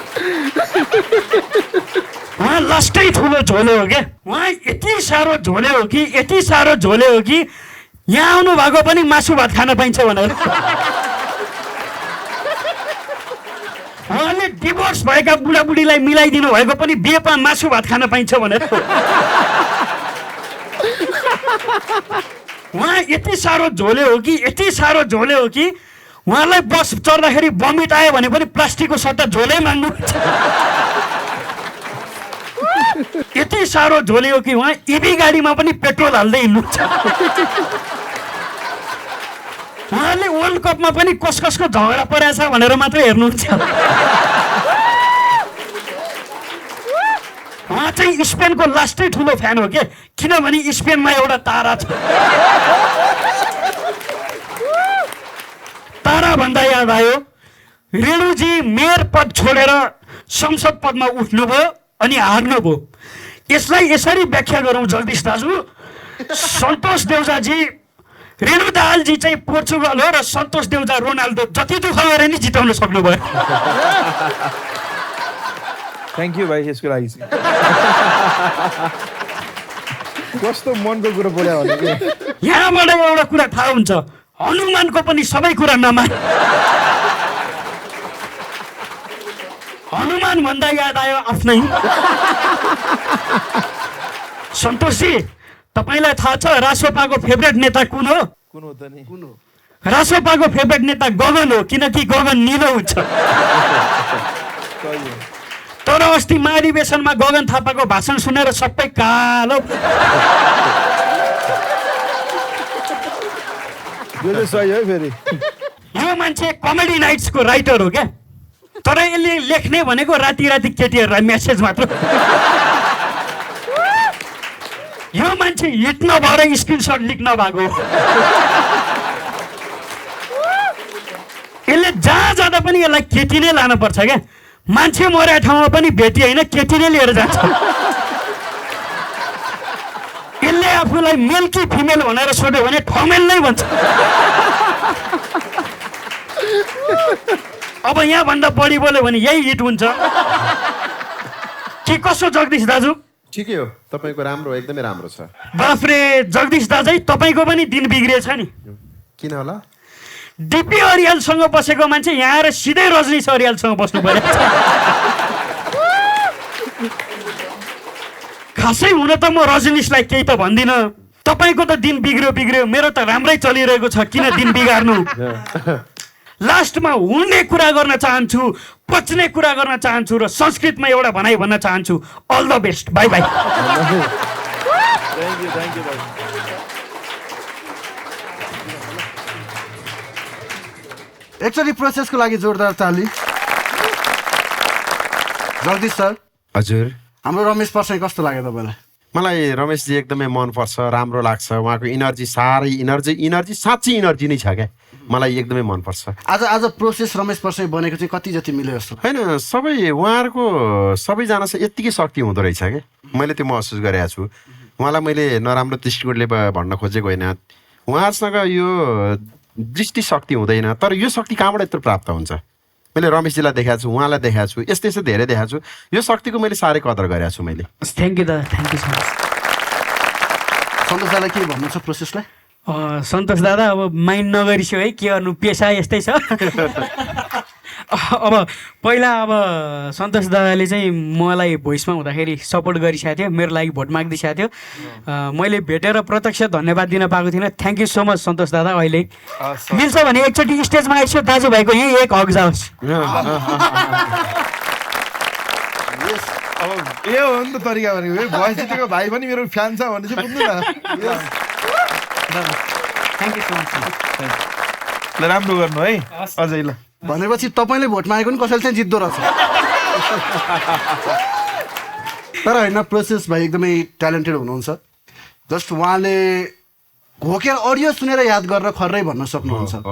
उहाँ लास्टै ठुलो झोले हो क्या। उहाँ यति साह्रो झोले हो कि यहाँ आउनु भएको पनि मासु भात खान पाइन्छ भनेर। उहाँले डिभोर्स भएका बुढाबुढीलाई मिलाइदिनु भएको पनि बिहेमा मासु भात खान पाइन्छ भनेर। उहाँ यति साह्रो झोले हो कि उहाँलाई बस चढ्दाखेरि बमिट आयो भने पनि प्लास्टिकको सट्टा झोलै माग्नुहुन्छ। यति साह्रो झोले हो कि उहाँ इभी गाडीमा पनि पेट्रोल हाल्दै हिँड्नुहुन्छ। उहाँले वर्ल्ड कपमा पनि कसको झगडा परेछ भनेर मात्र हेर्नुहुन्छ। उहाँ चाहिँ स्पेनको लास्टै ठुलो फ्यान हो के किनभने स्पेनमा एउटा तारा छ। तारा भन्दा याद आयो रेणुजी मेयर पद छोडेर संसद पदमा उठ्नुभयो अनि हार्नुभयो। यसलाई यसरी व्याख्या गरौँ जगदीश दाजु, सन्तोष देउजाजी रेणु दाहालजी चाहिँ पोर्चुगल हो र सन्तोष देउजा रोनाल्डो जति दुःख गरे नि जिताउन सक्नुभयो। थ्याङ्क यू भाइ यसको लागि। कस्तो मनको कुरो बोल्यो भने कि यहाँबाट एउटा कुरा थाहा हुन्छ हनुमानको पनि सबै कुरा नमान। हनुमान भन्दा याद आयो आफ्नै। सन्तोषजी तपाईँलाई थाहा छ रासोपाको फेभरेट नेता कुन हो? रासोपाको फेभरेट नेता गगन हो किनकि गगन निलो हुन्छ। तर अस्ति महाधिवेशनमा गगन थापाको भाषण सुनेर सबै कालो। यो मान्छे कमेडी नाइट्सको राइटर हो क्या तर यसले लेख्ने भनेको राति केटीहरूलाई मेसेज मात्र। यो मान्छे हिट नभएर स्क्रिनसट लिक नभएको। यसले जहाँ जाँदा पनि यसलाई केटी नै लानु पर्छ क्या। मान्छे मरेको ठाउँमा पनि भेटी होइन केटी नै लिएर जान्छ। यसले आफूलाई मेल कि फिमेल भनेर सोध्यो भने ठमेल नै भन्छ। अब यहाँभन्दा बढी बोल्यो भने यही हिट हुन्छ कि कसो जगदीश दाजु? ठिकै हो तपाईँको राम्रो एकदमै राम्रो छ। बाफ्रे जगदीश दाजु तपाईँको पनि दिन बिग्रिएछ नि। किन होला? डिपी अरियालसँग बसेको मान्छे यहाँ आएर सिधै रजनीश अरियालसँग बस्नु पर्यो। खासै हुन त म रजनीशलाई केही त भन्दिनँ। तपाईँको त दिन बिग्रियो मेरो त राम्रै चलिरहेको छ किन दिन बिगार्नु। लास्टमा हुने कुरा गर्न चाहन्छु पच्ने कुरा गर्न चाहन्छु र संस्कृतमा एउटा भनाइ भन्न चाहन्छु all the best bye bye. एकचोटि प्रोसेसको लागि जोरदार ताली। जगदीश सर। हजुर। हाम्रो रमेश पर्साई कस्तो लाग्यो तपाईँलाई? मलाई रमेशजी एकदमै मनपर्छ राम्रो लाग्छ। उहाँको इनर्जी साह्रै इनर्जी साँच्ची इनर्जी नै छ क्या। मलाई एकदमै मनपर्छ। आज प्रोसेस रमेश पर्साई बनेको चाहिँ कति जति मिल्यो जस्तो? होइन सबै उहाँहरूको सबैजना चाहिँ यत्तिकै शक्ति हुँदो रहेछ क्या। मैले त्यो महसुस गरेको छु। उहाँलाई मैले नराम्रो दृष्टिकोणले भन्न खोजेको होइन। उहाँसँग यो दृष्टि शक्ति हुँदैन तर यो शक्ति कहाँबाट यत्रो प्राप्त हुन्छ? मैले रमेशजीलाई देखाएको छु, उहाँलाई देखाएको छु, यस्तै यस्तै धेरै देखाएको छु। यो शक्तिको मैले साह्रै कदर गरेको छु मैले। थ्याङ्क यू दादा, थ्याङ्क यू सो मच। सन्तोष दादालाई के भन्नु छ प्रोसेसलाई? सन्तोष दादा अब माइन्ड नगरिस्यो है, के गर्नु, पेसा यस्तै छ। अब पहिला अब सन्तोष दादाले चाहिँ मलाई भोइसमा हुँदाखेरि सपोर्ट गरिसकेको थियो, मेरो लागि भोट मागिदिइसकेको थियो। मैले भेटेर प्रत्यक्ष धन्यवाद दिन पाएको थिइनँ। थ्याङ्क यू सो मच सन्तोष दादा। अहिले मिल्छ भने एकचोटि स्टेजमा आइसक्यो दाजुभाइको यहीँ एक हक जाओस्। अब यो हो नि त तरिका भनेको, भोइस जितेको भाइ पनि मेरो फ्यान छ भने चाहिँ बुझ्नु न। Thank you so much. ल राम्रो गर्नु है अझै। ल भनेपछि तपाईँले भोट मागेको नि कसैले चाहिँ जित्दो रहेछ। तर होइन, प्रोसेस भाइ एकदमै ट्यालेन्टेड हुनुहुन्छ। जस्ट उहाँले घोकेर अडियो सुनेर याद गरेर खर्रै भन्न सक्नुहुन्छ।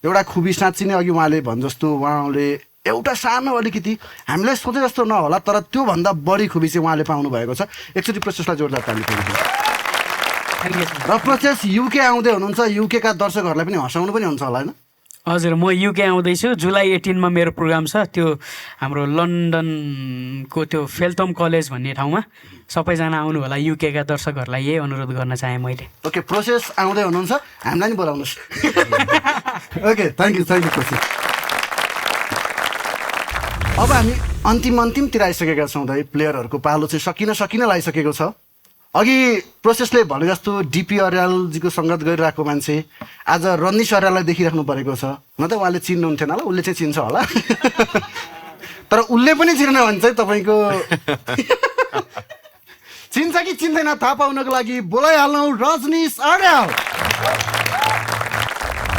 एउटा खुबी साँच्ची नै अघि उहाँले भन् जस्तो उहाँले एउटा सानो अलिकति हामीलाई सोचे जस्तो नहोला तर त्योभन्दा बढी खुबी चाहिँ उहाँले पाउनु भएको छ। एकचोटि प्रोसेसलाई जोरदार ताली दिनुहोस्। र प्रोसेस युके आउँदै हुनुहुन्छ, युकेका दर्शकहरूलाई पनि हँसाउनु पनि हुन्छ होला होइन? हजुर, म युके आउँदैछु। जुलाई 18 मेरो प्रोग्राम छ, त्यो हाम्रो लन्डनको त्यो फेल्थम कलेज भन्ने ठाउँमा। सबैजना आउनु होला, युकेका दर्शकहरूलाई यही अनुरोध गर्न चाहेँ मैले। ओके, प्रोसेस आउँदै हुनुहुन्छ, हामीलाई नि बोलाउनुहोस्। Okay, thank you process. अब हामी अन्तिमतिर आइसकेका छौँ दाइ। प्लेयरहरूको पालो चाहिँ सकिन लागिसकेको छ। अघि प्रोसेसले भने जस्तो डिपी अर्यालजीको सङ्गत गरिरहेको मान्छे आज रन्निस अर्याललाई देखिराख्नु परेको छ। न त उहाँले चिन्नुहुन्थेन होला, उसले चाहिँ चिन्छ होला। तर उसले पनि चिनेन भने चाहिँ तपाईँको चिन्छ कि चिन्दैन थाहा पाउनको लागि बोलाइहाल्नु रजनीश अर्याल।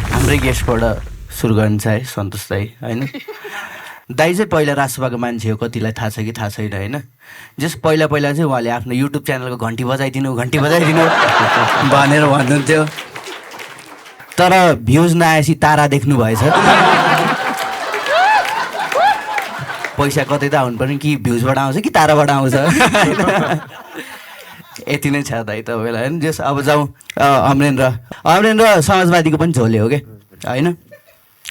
हाम्रै गेस्टबाट सुरु गर्नु छ है सन्तोष दाई होइन। दाई चाहिँ पहिला राजसभाको मान्छे हो, कतिलाई थाहा छ कि थाहा छैन होइन। जस पहिला चाहिँ उहाँले आफ्नो युट्युब च्यानलको घन्टी बजाइदिनु भनेर भन्नुहुन्थ्यो। तर भ्युज नआएपछि तारा देख्नु भएछ। पैसा कतै त आउनु पर्ने, कि भ्युजबाट आउँछ कि ताराबाट आउँछ। यति नै छ दाइ तपाईँलाई होइन। जस अब जाउँ अमरेन्द्र समाजवादीको पनि झोले हो क्या होइन।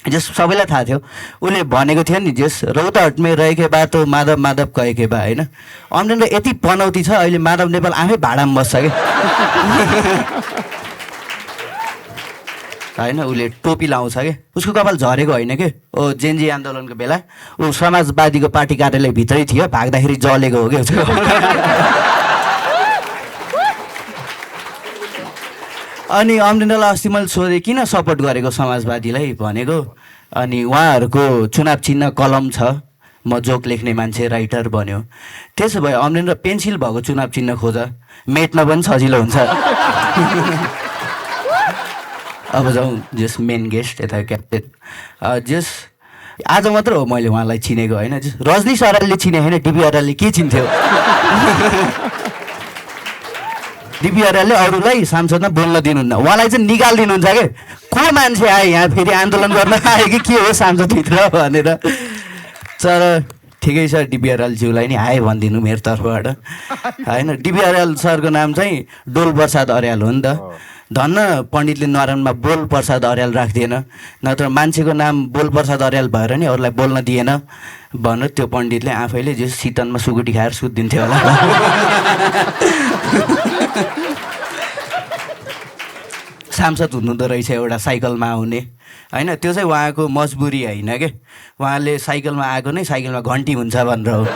जस सबैलाई थाहा थियो, उसले भनेको थियो नि जस रौतहटमै रहेकै बाटो माधव कहेकै बा होइन। अमरेन्द्र यति पनौती छ, अहिले माधव नेपाल आफै भाडामा बस्छ क्या होइन। उसले टोपी लाउँछ क्या, उसको कपाल झरेको होइन के। ओ जेनजी आन्दोलनको बेला ऊ समाजवादीको पार्टी कार्यालय भित्रै थियो, भाग्दाखेरि जलेको हो क्या उसको। अनि अमरेन्द्रलाई अस्ति मैले सोधेँ किन सपोर्ट गरेको समाजवादीलाई भनेको। अनि उहाँहरूको चुनाव चिन्ह कलम छ, म जोक लेख्ने मान्छे राइटर भन्यो। त्यसो भए अमरेन्द्र पेन्सिल भएको चुनाव चिन्ह खोज, मेट्न पनि सजिलो हुन्छ। अब जाउँ जस मेन गेस्ट यता क्याप्टेन। जस आज मात्र हो मैले उहाँलाई चिनेको होइन। रजनीश अर्यालले चिने होइन, डिपी अर्यालले के चिन्थ्यो। डिपी अर्यालले अरूलाई सांसदमा बोल्न दिनुहुन्न, उहाँलाई चाहिँ निकालिदिनुहुन्छ क्या। को मान्छे आए यहाँ फेरि आन्दोलन गर्न आयो कि के हो सांसदभित्र भनेर। तर ठिकै छ, डिपी अर्यालज्यूलाई नि आए भनिदिनु मेरो तर्फबाट होइन। डिपी अर्याल सरको नाम चाहिँ डोल प्रसाद अर्याल हो नि त। धन्न पण्डितले नरायणमा बोल प्रसाद अर्याल राखिदिएन, नत्र मान्छेको नाम बोल प्रसाद अर्याल भएर नि अरूलाई बोल्न दिएन भनेर त्यो पण्डितले आफैले जे शीतनमा सुकुटी खाएर सुत्दिन्थ्यो होला। सांसद हुनुहुँदो रहेछ एउटा साइकलमा आउने होइन। त्यो चाहिँ उहाँको मजबुरी होइन के, उहाँले साइकलमा आएको नै साइकलमा घन्टी हुन्छ भनेर हो।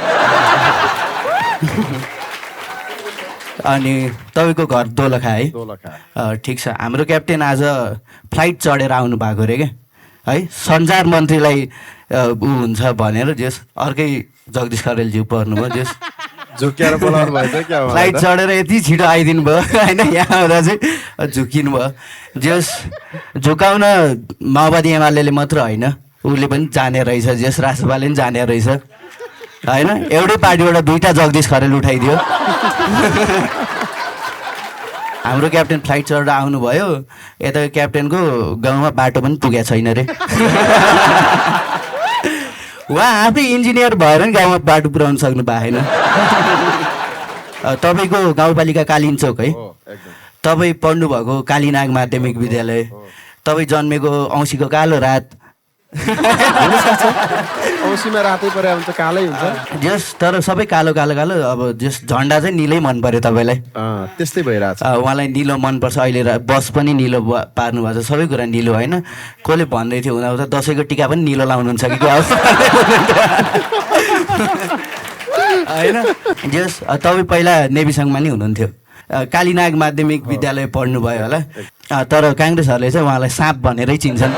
अनि तपाईँको घर दोलखा है? ठिक छ। हाम्रो क्याप्टेन आज फ्लाइट चढेर आउनु भएको अरे क्या है। सञ्चार मन्त्रीलाई ऊ हुन्छ भनेर जस अर्कै जगदीश खरेलज्यू पर्नुभयो, जस झुकेर बोलाउनु भएछ क्या। फ्लाइट चढेर यति छिटो आइदिनु भयो होइन, यहाँ आउँदा चाहिँ झुकिनु भयो। जस झुकाउन माओवादी एमाले मात्र होइन, उसले पनि जाने रहेछ, जस राजसभाले पनि जाने रहेछ होइन। एउटै पार्टीबाट दुईवटा जगदीश खरेल उठाइदियो। हाम्रो क्याप्टेन फ्लाइट चढेर आउनुभयो, यता क्याप्टेनको गाउँमा बाटो पनि पुगेको छैन रे। उहाँ आफै इन्जिनियर भएर नि गाउँमा बाटो पुऱ्याउनु सक्नु पाएन। तपाईँको गाउँपालिका कालिन्चोक है, तपाईँ पढ्नुभएको कालीनाग माध्यमिक विद्यालय, तपाईँ जन्मेको औँसीको कालो रात औँसीमा रातै परे हुन्छ कालै हुन्छ जस तर सबै कालो कालो कालो अब जस झन्डा चाहिँ निलै मन पर्यो तपाईँलाई त्यस्तै भइरहेछ उहाँलाई निलो मनपर्छ अहिले बस पनि निलो पार्नु भएको छ सबै कुरा निलो होइन कसले भन्दै थियो हुँदा दसैँको टिका पनि निलो लाउनुहुन्छ कि क्या होइन जस तपाईँ पहिला नेभी सङ्घमा नि हुनुहुन्थ्यो कालीनाग माध्यमिक विद्यालय पढ्नुभयो होला तर काङ्ग्रेसहरूले चाहिँ उहाँलाई साँप भनेरै चिन्छन्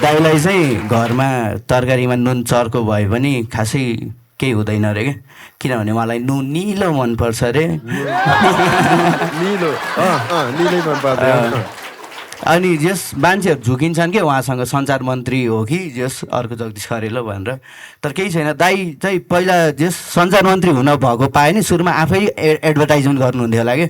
दाइलाई चाहिँ घरमा तरकारीमा नुन चर्को भयो भने खासै केही हुँदैन अरे क्या किनभने उहाँलाई नुन निलो मनपर्छ अरे निलै मनपर्छ अनि जस मान्छेहरू झुकिन्छन् कि उहाँसँग सञ्चार मन्त्री हो कि जस अर्को जगदीश खरेल भनेर तर केही छैन दाइ चाहिँ पहिला जस सञ्चार मन्त्री हुन भएको पाए नि सुरुमा आफै एडभर्टाइजमेन्ट गर्नुहुन्थ्यो होला कि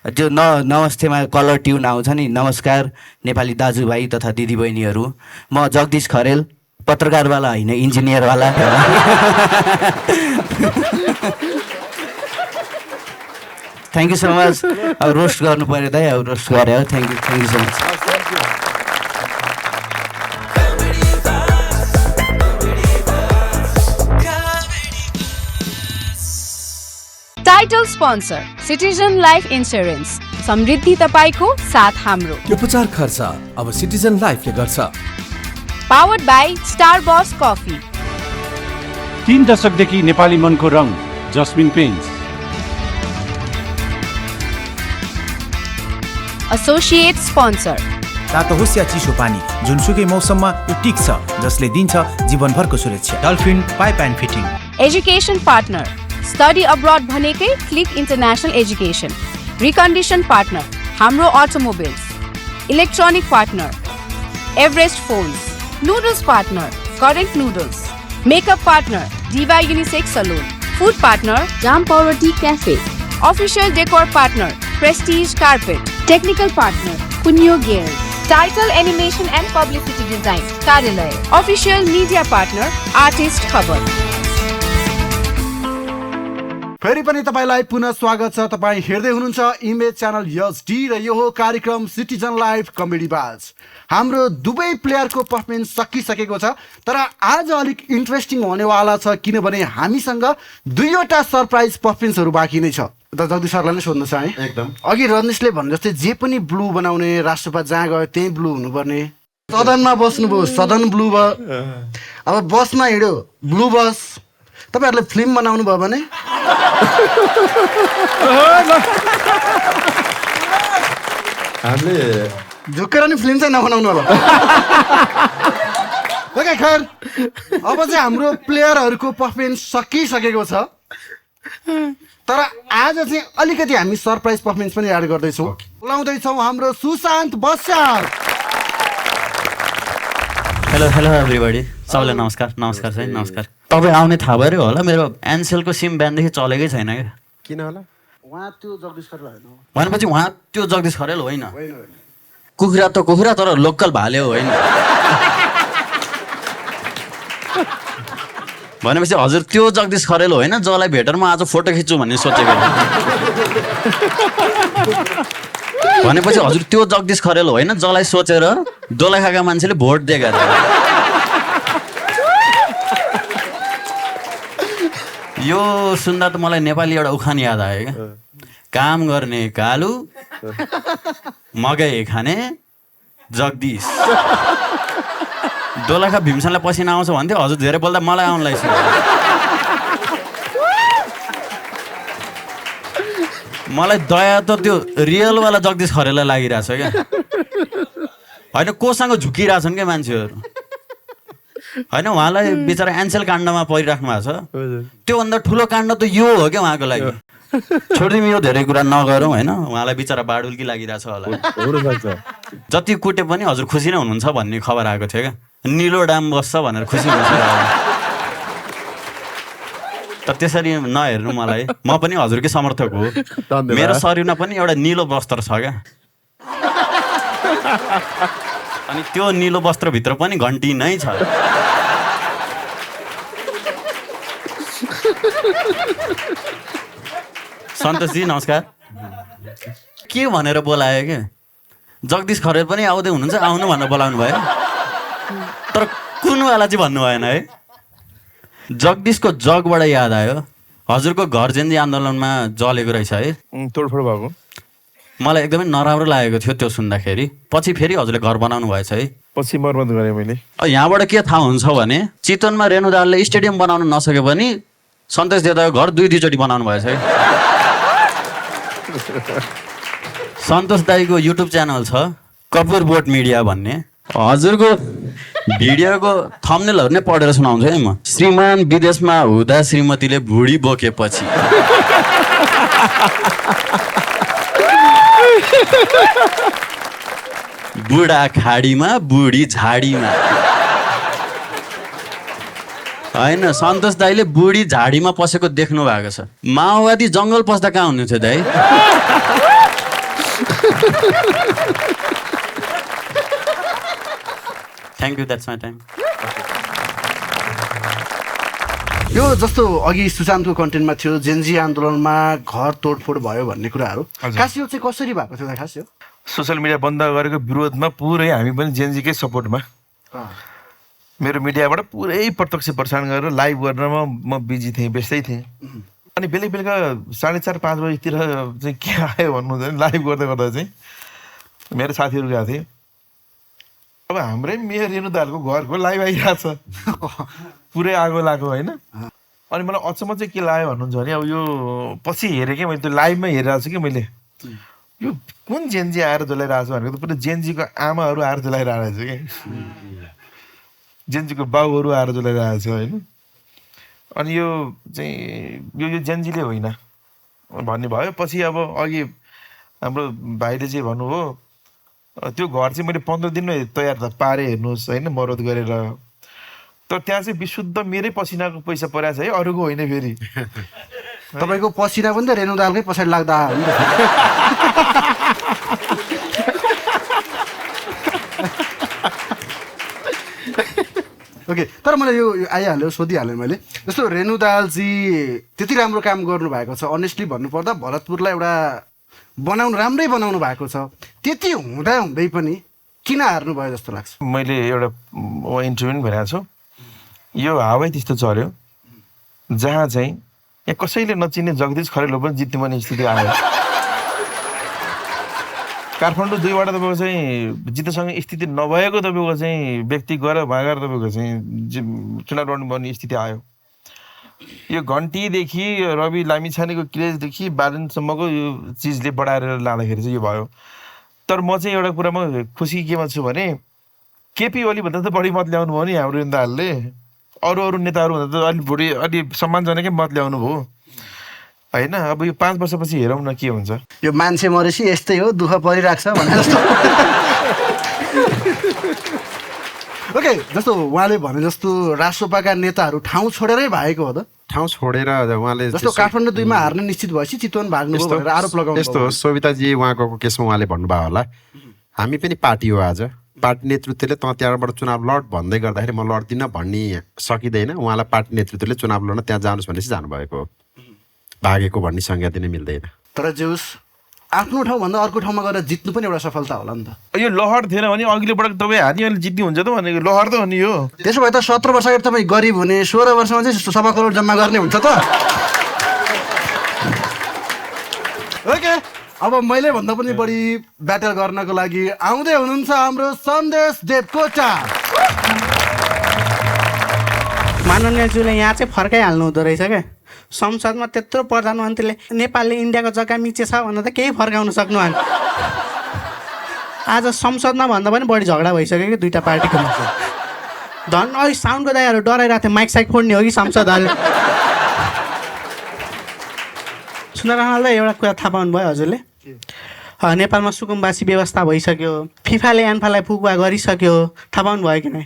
त्यो नमस्तेमा कलर ट्युन आउँछ नि नमस्कार नेपाली दाजुभाइ तथा दिदीबहिनीहरू म जगदीश खरेल पत्रकारवाला होइन इन्जिनियरवाला थ्याङ्क यू सो मच अब रोस्ट गर्नु पऱ्यो दाइ अब रोस्ट गरे हो thank you so much title sponsor citizen life insurance समृद्धि तपाईँको साथ हाम्रो उपचार खर्च अब सिटिजन लाइफले गर्छ powered by star bus coffee 3 दशकदेखि नेपाली मनको रङ जस्मिन पेन्ट्स एसोसिएट स्पोन्सर तातो होस् या चिसो पानी जुनसुकै मौसममा यो टिक्छ जसले दिन्छ जीवनभरको सुरक्षा dolphin pipe and fitting education partner study abroad भनेकै click international education recondition partner हाम्रो automobiles electronic partner Everest phones noodles partner current noodles makeup partner diva unisex salon food partner जाम power T cafe official decor partner Prestige carpet technical partner पुन्यो gear title animation and publicity design कार्यालय official media partner artist खबर फेरि पनि तपाईँलाई पुनः स्वागत छ तपाईँ हेर्दै हुनुहुन्छ इमेज च्यानल एचडी र यो हो कार्यक्रम सिटिजन लाइफ कमेडी बाज हाम्रो दुवै प्लेयरको पर्फर्मेन्स सकिसकेको छ तर आज अलिक इन्ट्रेस्टिङ हुनेवाला छ किनभने हामीसँग दुईवटा सरप्राइज पर्फर्मेन्सहरू बाँकी नै छ त जगदीश सरलाई नै सोध्नु छ है एकदम अघि रजनीशले भने जस्तै जे पनि ब्लू बनाउने राष्ट्रपति जहाँ गयो त्यही ब्लू हुनुपर्ने सदनमा बस्नुभयो सदन ब्लू भयो अब बसमा हिँड्यो ब्लू बस तपाईँहरूले फिल्म बनाउनु भयो भने हामीले झुक्केर नि फिल्म चाहिँ नबनाउनु होला खैर अब चाहिँ हाम्रो प्लेयरहरूको पर्फर्मेन्स सकिसकेको छ तर आज चाहिँ अलिकति हामी सरप्राइज पर्फर्मेन्स पनि एड गर्दैछौँ बोलाउँदैछौँ हाम्रो Sushant Basyal hello hello everybody सबैलाई नमस्कार नमस्कार चाहिँ नमस्कार तपाईँ आउने थाहा भयो होला मेरो एनसेलको सिम बिहानदेखि चलेकै छैन क्या किन होला उहाँ त्यो जगदीश खरेल होइन भनेपछि उहाँ त्यो जगदीश खरेल होइन कुखुरा त कुखुरा तर लोकल भाले हो होइन भनेपछि हजुर त्यो जगदीश खरेल होइन जसलाई भेटेर म आज फोटो खिच्छु भन्ने सोचेको भनेपछि हजुर त्यो जगदीश खरेल होइन जसलाई सोचेर दोला खाएका मान्छेले भोट दिएका यो सुन्दा त मलाई नेपाली एउटा उखान याद आयो क्या काम गर्ने कालु मकै खाने जगदीश दोलखा भीमसेनलाई पसिना आउँछ भन्थ्यो हजुर धेरै बोल्दा मलाई आउनलाई मलाई दया त त्यो रियलवाला जगदीश खरेललाई लागिरहेछ क्या होइन कोसँग झुकिरहेछन् क्या मान्छेहरू होइन उहाँलाई बिचरा एन्सेल काण्डमा परिराख्नु भएको छ त्योभन्दा ठुलो काण्ड त यो हो क्या उहाँको लागि छोडिदिउँ यो धेरै कुरा नगरौँ होइन उहाँलाई बिचरा बाडुल्की लागिरहेछ होला जति कुटे पनि हजुर खुसी नै हुनुहुन्छ भन्ने खबर आएको थियो क्या निलो डाम बस्छ भनेर खुसी हुनुहुन्छ तर त्यसरी नहेर्नु मलाई म पनि हजुरकै समर्थक हो मेरो शरीरमा पनि एउटा निलो वस्त्र छ क्या अनि त्यो निलो वस्त्रभित्र पनि घन्टी नै छ सन्तोषजी नमस्कार के भनेर बोलायो क्या जगदीश खरेल पनि आउँदै हुनुहुन्छ आउनु भनेर बोलाउनु भयो तर कुनवाला चाहिँ भन्नु भएन है जगदीशको जगबाट याद आयो हजुरको घर जेन्जी आन्दोलनमा जलेको रहेछ है तोडफोड भएको मलाई एकदमै नराम्रो लागेको थियो त्यो सुन्दाखेरि पछि फेरि हजुरले घर बनाउनु भएछ है पछि मर्मत गरेँ मैले यहाँबाट के थाहा हुन्छ भने चितवनमा रेणु दाहालले स्टेडियम बनाउन नसके पनि सन्तोष देवताको घर 2-2चोटि बनाउनु भएछ है सन्तोष दाईको युट्युब च्यानल छ कपुर बोट मिडिया भन्ने हजुरको भिडियोको थम्बनेलहरु नै पढेर सुनाउँछु है म श्रीमान विदेशमा हुँदा श्रीमतीले भुडी बोकेपछि बुढा खाडीमा बुढी झाडीमा हैन सन्तोष दाईले बुढी झाडीमा पसेको देख्नु भएको छ माओवादी जंगल पस्दा कहाँ हुनुहुन्थ्यो दाई thank you that's my time यो जस्तो अघि सुशान्तको कन्टेन्टमा थियो जेन्जी आन्दोलनमा घर तोडफोड भयो भन्ने कुराहरू खास यो चाहिँ कसरी भएको थियो खास यो सोसियल मिडिया बन्द गरेको विरोधमा पुरै हामी पनि जेन्जीकै सपोर्टमा मेरो मिडियाबाट पुरै प्रत्यक्ष प्रसारण गरेर लाइभ गर्न म बिजी थिएँ व्यस्तै थिएँ अनि बेलुका 4:30-5 बजीतिर चाहिँ के आयो भन्नुहुन्छ भने लाइभ गर्दा गर्दा चाहिँ मेरो साथीहरू गएको थिए अब हाम्रै मेयर रेणु दाहालको घरको लाइभ आइरहेछ पुरै आगो लाग्यो होइन अनि मलाई अचम्म चाहिँ के लाग्यो भन्नुहुन्छ भने अब यो पछि हेरेँ क्या मैले त्यो लाइभमा हेरिरहेको छु कि मैले यो कुन जेन्जी आएर जलाइरहेको छ भनेको त पुरै जेन्जीको आमाहरू आएर जलाइरहेको छ क्या जेन्जीको बाउहरू आएर जलाइरहेको छ होइन अनि यो चाहिँ यो जेन्जीले होइन भन्ने भयो पछि अब अघि हाम्रो भाइले चाहिँ भन्नुभयो त्यो घर चाहिँ मैले 15 दिनमै तयार त पारेँ हेर्नुहोस् होइन मरद गरेर तर त्यहाँ चाहिँ विशुद्ध मेरै पसिनाको पैसा परेको छ है अरूको होइन फेरि तपाईँको पसिना पनि त रेणु दाहालकै पछाडि लाग्दा हो नि त ओके तर मलाई यो आइहाल्यो सोधिहालेँ मैले जस्तो रेणु दाहालजी त्यति राम्रो काम गर्नुभएको छ अनेस्टली भन्नुपर्दा भरतपुरलाई एउटा राम्रै बनाउनु भएको छ त्यति हुँदा हुँदै पनि किन हार्नु भयो जस्तो लाग्छ मैले एउटा इन्टरभ्यू पनि भनेको छु यो हावै त्यस्तो चल्यो जहाँ चाहिँ यहाँ कसैले नचिन्ने जगदीश खरेल पनि जित्ने पर्ने स्थिति आयो काठमाडौँ 2बाट तपाईँको चाहिँ जित्नसँग स्थिति नभएको तपाईँको चाहिँ व्यक्ति गएर भागेर तपाईँको चाहिँ चुनाव लड्नुपर्ने स्थिति आयो यो घन्टीदेखि रवि लामिछानेको क्रेजदेखि बालनसम्मको यो चिजले बढाएर लाँदाखेरि चाहिँ यो भयो तर म चाहिँ एउटा कुरामा खुसी केमा छु भने केपी ओलीभन्दा त बढी मत ल्याउनु भयो नि हाम्रो नेताहरूले अरू नेताहरूभन्दा त अलि सम्मानजनकै मत ल्याउनु भयो होइन अब यो 5 वर्षपछि हेरौँ न के हुन्छ यो मान्छे मरेपछि यस्तै हो दुःख परिरहेको छ भने जस्तो ओके जस्तो उहाँले भने जस्तो राष्ट्रपाका नेताहरू ठाउँ छोडेरै भएको हो त ठाउँ छोडेर उहाँले जस्तो काठमाडौँ 2मा हार्न निश्चित भएपछि चितवन भाग्नुभयो भनेर आरोप लगाउनु यस्तो हो सविताजी उहाँको केसमा उहाँले भन्नुभयो होला हामी पनि पार्टी हो आज पार्टी नेतृत्वले त त्यहाँबाट चुनाव लड भन्दै गर्दाखेरि म लड्दिनँ भन्ने सकिँदैन उहाँलाई पार्टी नेतृत्वले चुनाव लड्न त्यहाँ जानुहोस् भनेपछि जानुभएको हो भागेको भन्ने संज्ञा दिनै मिल्दैन तर जेउस आफ्नो ठाउँभन्दा अर्को ठाउँमा गएर जित्नु पनि एउटा सफलता होला नि त यो लहर थिएन भने अघिल्लो पटक तपाईँ हार्ने अहिले जित्ने हुन्छ त भनेको लहर त हो नि यो त्यसो भए त 17 वर्ष अगाडि तपाईँ गरिब हुने 16 वर्षमा चाहिँ 1.25 करोड जम्मा गर्ने हुन्छ त ओके अब मैले भन्दा पनि बढी ब्याटल गर्नको लागि आउँदै हुनुहुन्छ हाम्रो सन्देश देवकोटा माननीयज्यूले यहाँ चाहिँ फर्काइहाल्नु हुँदो रहेछ क्या संसदमा त्यत्रो प्रधानमन्त्रीले नेपालले इन्डियाको जग्गा मिचेछ भनेर त केही फर्काउन सक्नु भएन आज संसदमा भन्दा पनि बढी झगडा भइसक्यो कि दुईटा पार्टीको धन अहिले साउन्डको दाइहरू डराइरहेको थियो माइक साइक फोड्ने हो कि संसदहरूले सुन्दरलाललाई एउटा कुरा थाहा पाउनुभयो हजुरले नेपालमा सुकुम्बासी व्यवस्था भइसक्यो फिफाले एन्फालाई फुकुवा गरिसक्यो थाहा पाउनुभयो कि नै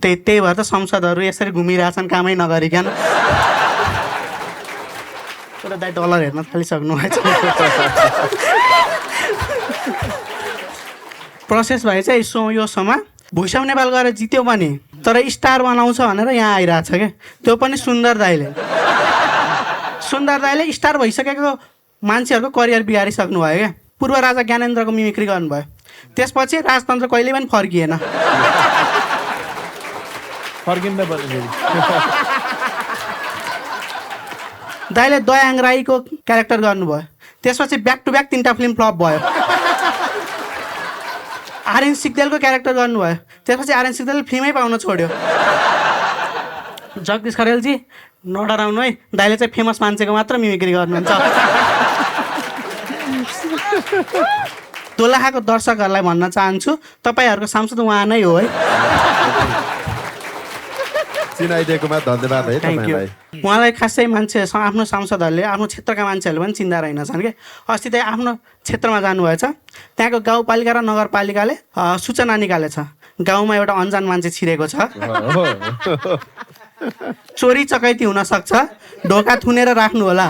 त्यही भएर त संसदहरू यसरी घुमिरहेछन् कामै नगरिकन तर दाइ डलर हेर्न थालिसक्नु भएछ प्रोसेस भए चाहिँ यो शोमा भुइँसाउ नेपाल गएर जित्यो पनि तर स्टार बनाउँछ भनेर यहाँ आइरहेछ क्या त्यो पनि सुन्दर दाइले स्टार भइसकेको मान्छेहरूको करियर बिगारिसक्नु भयो क्या पूर्व राजा ज्ञानेन्द्रको मिमिक्री गर्नुभयो त्यसपछि राजतन्त्र कहिले पनि फर्किएन। फर्किन्न पर्ने दाइले दयाङ राईको क्यारेक्टर गर्नुभयो, त्यसपछि ब्याक टु ब्याक 3टा फिल्म फ्लप भयो। आर्यन सिग्देलको क्यारेक्टर गर्नुभयो, त्यसपछि आर्यन सिग्देलले फिल्मै पाउन छोड्यो। जगदीश खरेलजी नडराउनु है, दाइले चाहिँ फेमस मान्छेको मात्र मिमिक्री गर्नुहुन्छ। दोलखाको दर्शकहरूलाई भन्न चाहन्छु, तपाईँहरूको सांसद उहाँ नै हो है। चिनाइदिएकोमा धन्यवाद है तपाईँलाई। उहाँलाई खासै मान्छे आफ्नो सांसदहरूले आफ्नो क्षेत्रका मान्छेहरूले पनि चिन्दा रहेनछन् कि। अस्ति चाहिँ आफ्नो क्षेत्रमा जानुभएछ, त्यहाँको गाउँपालिका र नगरपालिकाले सूचना निकालेछ गाउँमा एउटा अन्जान मान्छे छिरेको छ, चोरी चकैती हुन सक्छ, ढोका थुनेर राख्नु होला।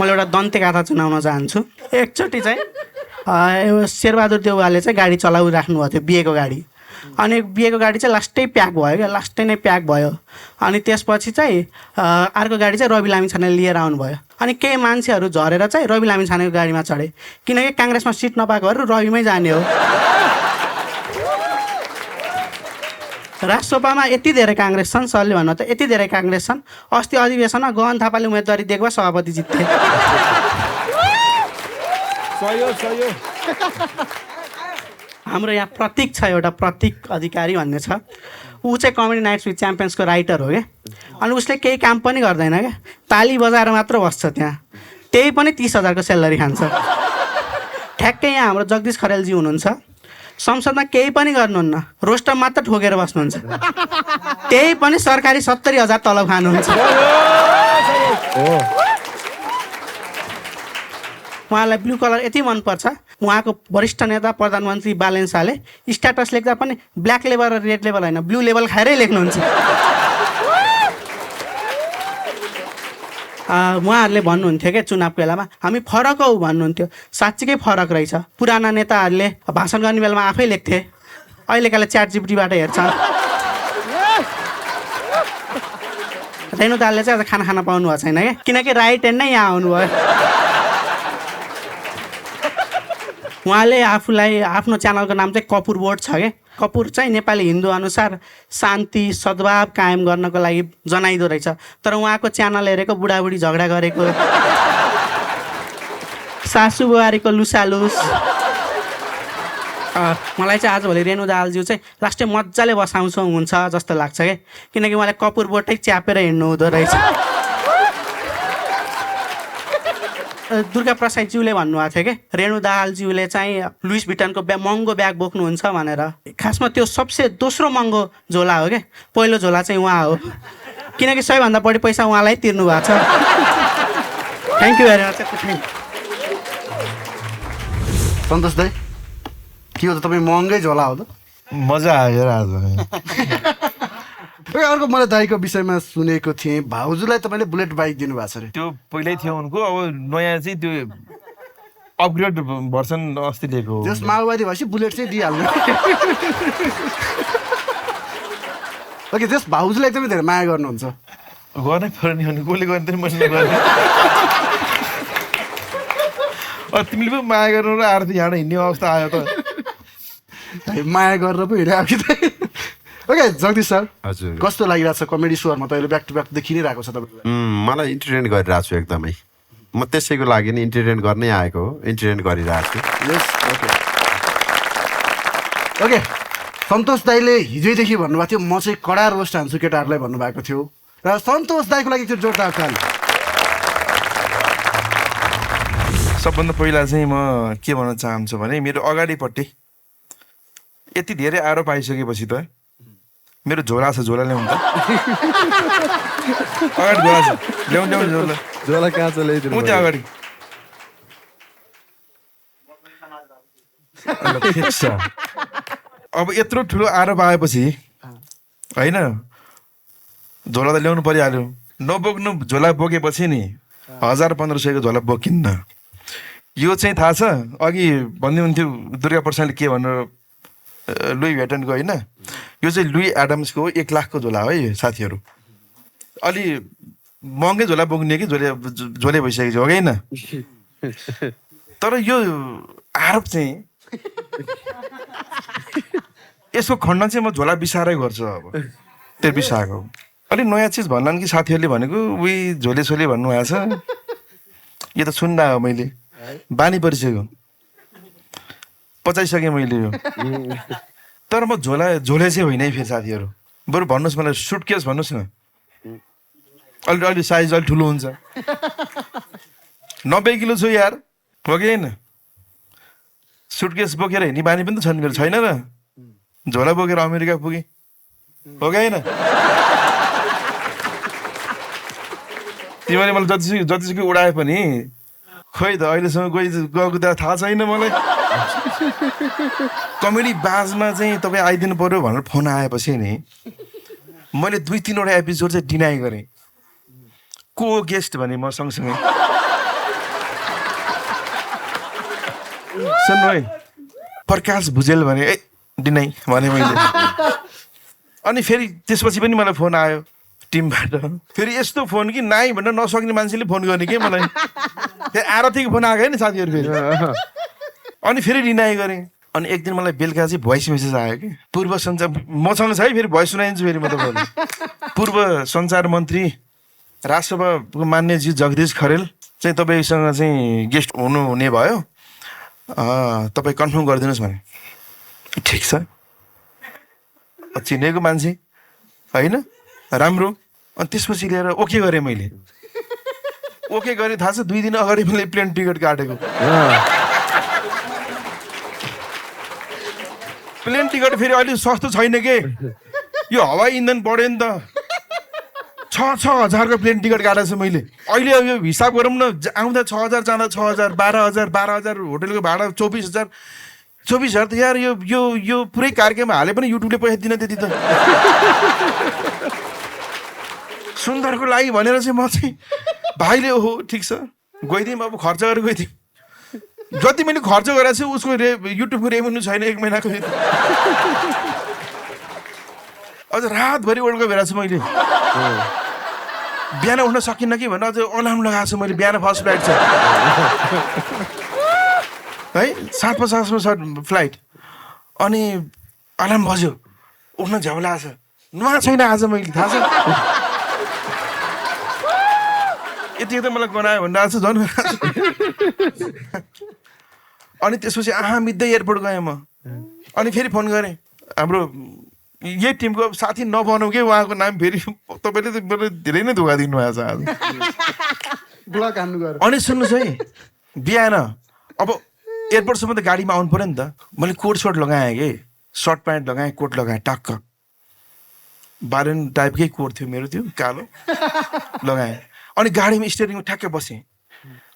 मैले एउटा दन्ते गाथा सुनाउन चाहन्छु। एकचोटि चाहिँ शेरबहादुर देउवाले चाहिँ गाडी चलाइराख्नु भएको थियो, बिहेको गाडी। अनि बिहेको गाडी चाहिँ लास्टै प्याक भयो क्या, लास्टै नै प्याक भयो। अनि त्यसपछि चाहिँ अर्को गाडी चाहिँ रवि लामिछानेले लिएर आउनुभयो। अनि केही मान्छेहरू झरेर चाहिँ रवि लामिछानेको गाडीमा चढे, किनकि काङ्ग्रेसमा सिट नपाएकोहरू रविमै जाने हो। राष्ट्रसभामा यति धेरै काङ्ग्रेस छन्, सरले भन्नु त यति धेरै काङ्ग्रेस छन्, अस्ति अधिवेशनमा गहन थापाले उम्मेदवारी दिएको सभापति जित्थे। हाम्रो यहाँ प्रतीक छ, एउटा प्रतीक अधिकारी भन्ने छ, ऊ चाहिँ कमेडी नाइट्स विथ च्याम्पियन्सको राइटर हो क्या। अनि उसले केही काम पनि गर्दैन क्या, ताली बजाएर मात्र बस्छ त्यहाँ, त्यही पनि 30,000को स्यालेरी खान्छ। ठ्याक्कै यहाँ हाम्रो जगदीश खरेलजी हुनुहुन्छ, संसदमा केही पनि गर्नुहुन्न, रोस्टर मात्र ठोकेर बस्नुहुन्छ, त्यही पनि सरकारी 70,000 तलब खानुहुन्छ। उहाँलाई ब्लू कलर यति मनपर्छ, उहाँको वरिष्ठ नेता प्रधानमन्त्री बालेन शाहले स्ट्याटस लेख्दा पनि ब्ल्याक लेभल र रेड लेभल होइन, ब्लू लेभल खाएरै लेख्नुहुन्छ। उहाँहरूले भन्नुहुन्थ्यो क्या चुनावको बेलामा, हामी फरक हौ भन्नुहुन्थ्यो, साँच्चीकै फरक रहेछ। पुराना नेताहरूले भाषण गर्ने बेलामा आफै लेख्थे, अहिलेकाले च्याट जिपिटीबाट हेर्छ। रेणु दालले चाहिँ आज खाना पाउनु भएको छैन क्या, किनकि राइट ह्यान्ड नै यहाँ आउनुभयो। उहाँले आफूलाई आफ्नो च्यानलको नाम चाहिँ कपुर बोर्ड छ क्या। कपुर चाहिँ नेपाली हिन्दू अनुसार शान्ति सद्भाव कायम गर्नको लागि जनाइदो रहेछ। तर उहाँको च्यानल हेरेको बुढाबुढी झगडा गरेको, सासु बुहारीको लुसालुस। मलाई चाहिँ आजभोलि रेणु दाहालज्यू चाहिँ लास्टै मजाले बसाउँछ हुन्छ जस्तो लाग्छ क्या, किनकि उहाँले कपुर बोर्डै च्यापेर हिँड्नु हुँदो रहेछ। दुर्गा प्रसादज्यूले भन्नुभएको थियो कि रेणु दाहालज्यूले चाहिँ लुइस भिटनको महँगो ब्याग बोक्नुहुन्छ भनेर। खासमा त्यो सबसे दोस्रो महँगो झोला हो क्या, पहिलो झोला चाहिँ उहाँ हो, किनकि सबैभन्दा बढी पैसा उहाँलाई तिर्नु भएको छ। Thank you very much. Santosh दाइ, के हो त तपाईँ महँगै झोला हो त? मजा आयो आज। अर्को मैले दाइको विषयमा सुनेको थिएँ, भाउजूलाई तपाईँले बुलेट बाइक दिनुभएको छ अरे। त्यो पहिल्यै थियो उनको, अब नयाँ चाहिँ त्यो अपग्रेड भर्सन अस्ति लिएको। जस माओवादी भएपछि बुलेट चाहिँ दिइहाल्नु। ओके, जस भाउजूलाई एकदमै धेरै माया गर्नुहुन्छ। गर्नै पर्ने भने कसले गर्ने त मैले गर्ने। तिमीले पो माया गर्नु र आर्थिक यहाँ हिँड्ने अवस्था आयो त। माया गरेर पो हिँडेको कि त। ओके जगदीश सर, हजुर कस्तो लागिरहेको छ कमेडी सोहरूमा त अहिले ब्याक टु ब्याक देखि नै रहेको छ तपाईँलाई? मलाई इन्टरटेन गरिरहेको छु एकदमै, म त्यसैको लागि नै इन्टरटेन गर्नै आएको हो, इन्टरटेन गरिरहेको छु। यस ओके ओके। सन्तोष दाईले हिजोदेखि भन्नुभएको थियो म चाहिँ कडा रोस्ट हान्छु केटाहरूलाई भन्नुभएको थियो, र सन्तोष दाईको लागि त्यो जोरदार ताली। सबभन्दा पहिला चाहिँ म के भन्न चाहन्छु भने मेरो अगाडिपट्टि यति धेरै आरोप आइसकेपछि त मेरो झोला छ, झोला ल्याउनु त। अगाडि झोला छ, ल्याउनु ल्याउनु झोला। झोला कहाँ छ ल्याइदिनु त्यहाँ अगाडि अब यत्रो ठुलो आरोप आएपछि होइन झोला त ल्याउनु परिहाल्यो। नबोक्नु झोला बोकेपछि नि 1000-1500को झोला बोकिन्न। यो चाहिँ थाहा छ, अघि भन्दै हुन्थ्यो दुर्गा प्रसादले के भनेर, लुई भेटनको होइन, यो चाहिँ लुई एडम्सको 1 लाखको झोला हो है साथीहरू। अलि महँगै झोला बोक्ने कि झोले भइसकेको छ हो कि होइन? तर यो आरोप चाहिँ यसको खण्डन चाहिँ म झोला बिसारै गर्छु अब त्यो बिसाएको अलिक नयाँ चिज भन्लान् कि साथीहरूले भनेको उही झोले छोले भन्नुभएको छ यो त सुन्दा हो मैले बानी परिसक्यो पचाइसकेँ मैले यो तर म झोले चाहिँ होइन है फेरि साथीहरू बरु भन्नुहोस् मलाई सुटकेस भन्नुहोस् न अलि साइज अलिक ठुलो हुन्छ 90 किलो छु यार हो कि होइन सुटकेस बोकेर हिँड्ने बानी पनि त छन् मेरो छैन र झोला बोकेर अमेरिका पुगेँ हो कि होइन तिमीले मलाई जतिसुकै उडाए पनि खोइ त अहिलेसम्म गएको त थाहा छैन मलाई कमेडी बाजमा चाहिँ तपाईँ आइदिनु पर्यो भनेर फोन आएपछि नि मैले 2-3 वटा एपिसोड चाहिँ डिनाइ गरेँ को गेस्ट भने म सँगसँगै सुन्नु है प्रकाश भुजेल भने ए डिनाइ भने मैले अनि फेरि त्यसपछि पनि मलाई फोन आयो टिमबाट फेरि यस्तो फोन कि नाइ भनेर नसक्ने मान्छेले फोन गर्ने के मलाई फेरि आरतीको फोन आएको नि साथीहरू फेरि अनि फेरि डिनाइ गरेँ अनि एक दिन मलाई बेलुका चाहिँ भोइस मेसेज आयो कि पूर्व सञ्चार मसँग छ है फेरि भोइस सुनाइदिन्छु फेरि म तपाईँलाई पूर्व सञ्चार मन्त्री राष्ट्रसभाको मान्यजी जगदीश खरेल चाहिँ तपाईँसँग चाहिँ गेस्ट हुनुहुने भयो तपाईँ कन्फर्म गरिदिनुहोस् भने ठिक छ चिनेको मान्छे होइन राम्रो अनि त्यसपछि लिएर ओके गरेँ मैले ओके गरेँ थाहा छ 2 दिन अगाडि मैले प्लेन टिकट काटेको प्लेन टिकट फेरि अहिले सस्तो छैन के यो हवाई इन्धन बढ्यो नि त 6,000 प्लेन टिकट काटेको छु मैले अहिले यो हिसाब गरौँ न आउँदा 6,000 जाँदा 6,000 12,000 होटलको भाडा 24,000 त यार यो पुरै कार्यक्रम हाले पनि युट्युबले पैसा दिन त्यति त सुन्दरको लागि भनेर चाहिँ म चाहिँ भाइले ओहो ठिक छ गइदिउँ अब खर्च गरेर गइदिउँ जति मैले खर्च गरेको छु उसको युट्युबको रेभेन्यू छैन 1 महिनाको अझ रातभरि वर्ल्ड कप हेरेको छु मैले बिहान उठ्न सकिनँ कि भनेर अझ अलार्म लगाएको छु मैले बिहान फर्स्ट फ्लाइट छ है 7:50 छ फ्लाइट अनि अलार्म बज्यो उठ्न झ्याउला छ नुहा छैन आज मैले थाहा छ यति त मलाई गनायो भनेर आज झन् अनि त्यसपछि मिच्दै एयरपोर्ट गएँ म अनि फेरि फोन गरेँ हाम्रो यही टिमको साथी नबनाऊ कि उहाँको नाम फेरि तपाईँले त मेरो धेरै नै धोका दिनुभएको छ आज अनि सुन्नुहोस् है बिहान अब एयरपोर्टसम्म त गाडीमा आउनु पऱ्यो नि त मैले कोट सर्ट लगाएँ कि सर्ट प्यान्ट लगाएँ कोट लगाएँ टक्क बारेन टाइपकै कोट थियो मेरो त्यो कालो लगाएँ अनि गाडीमा स्टेरिङमा ठ्याक्कै बसेँ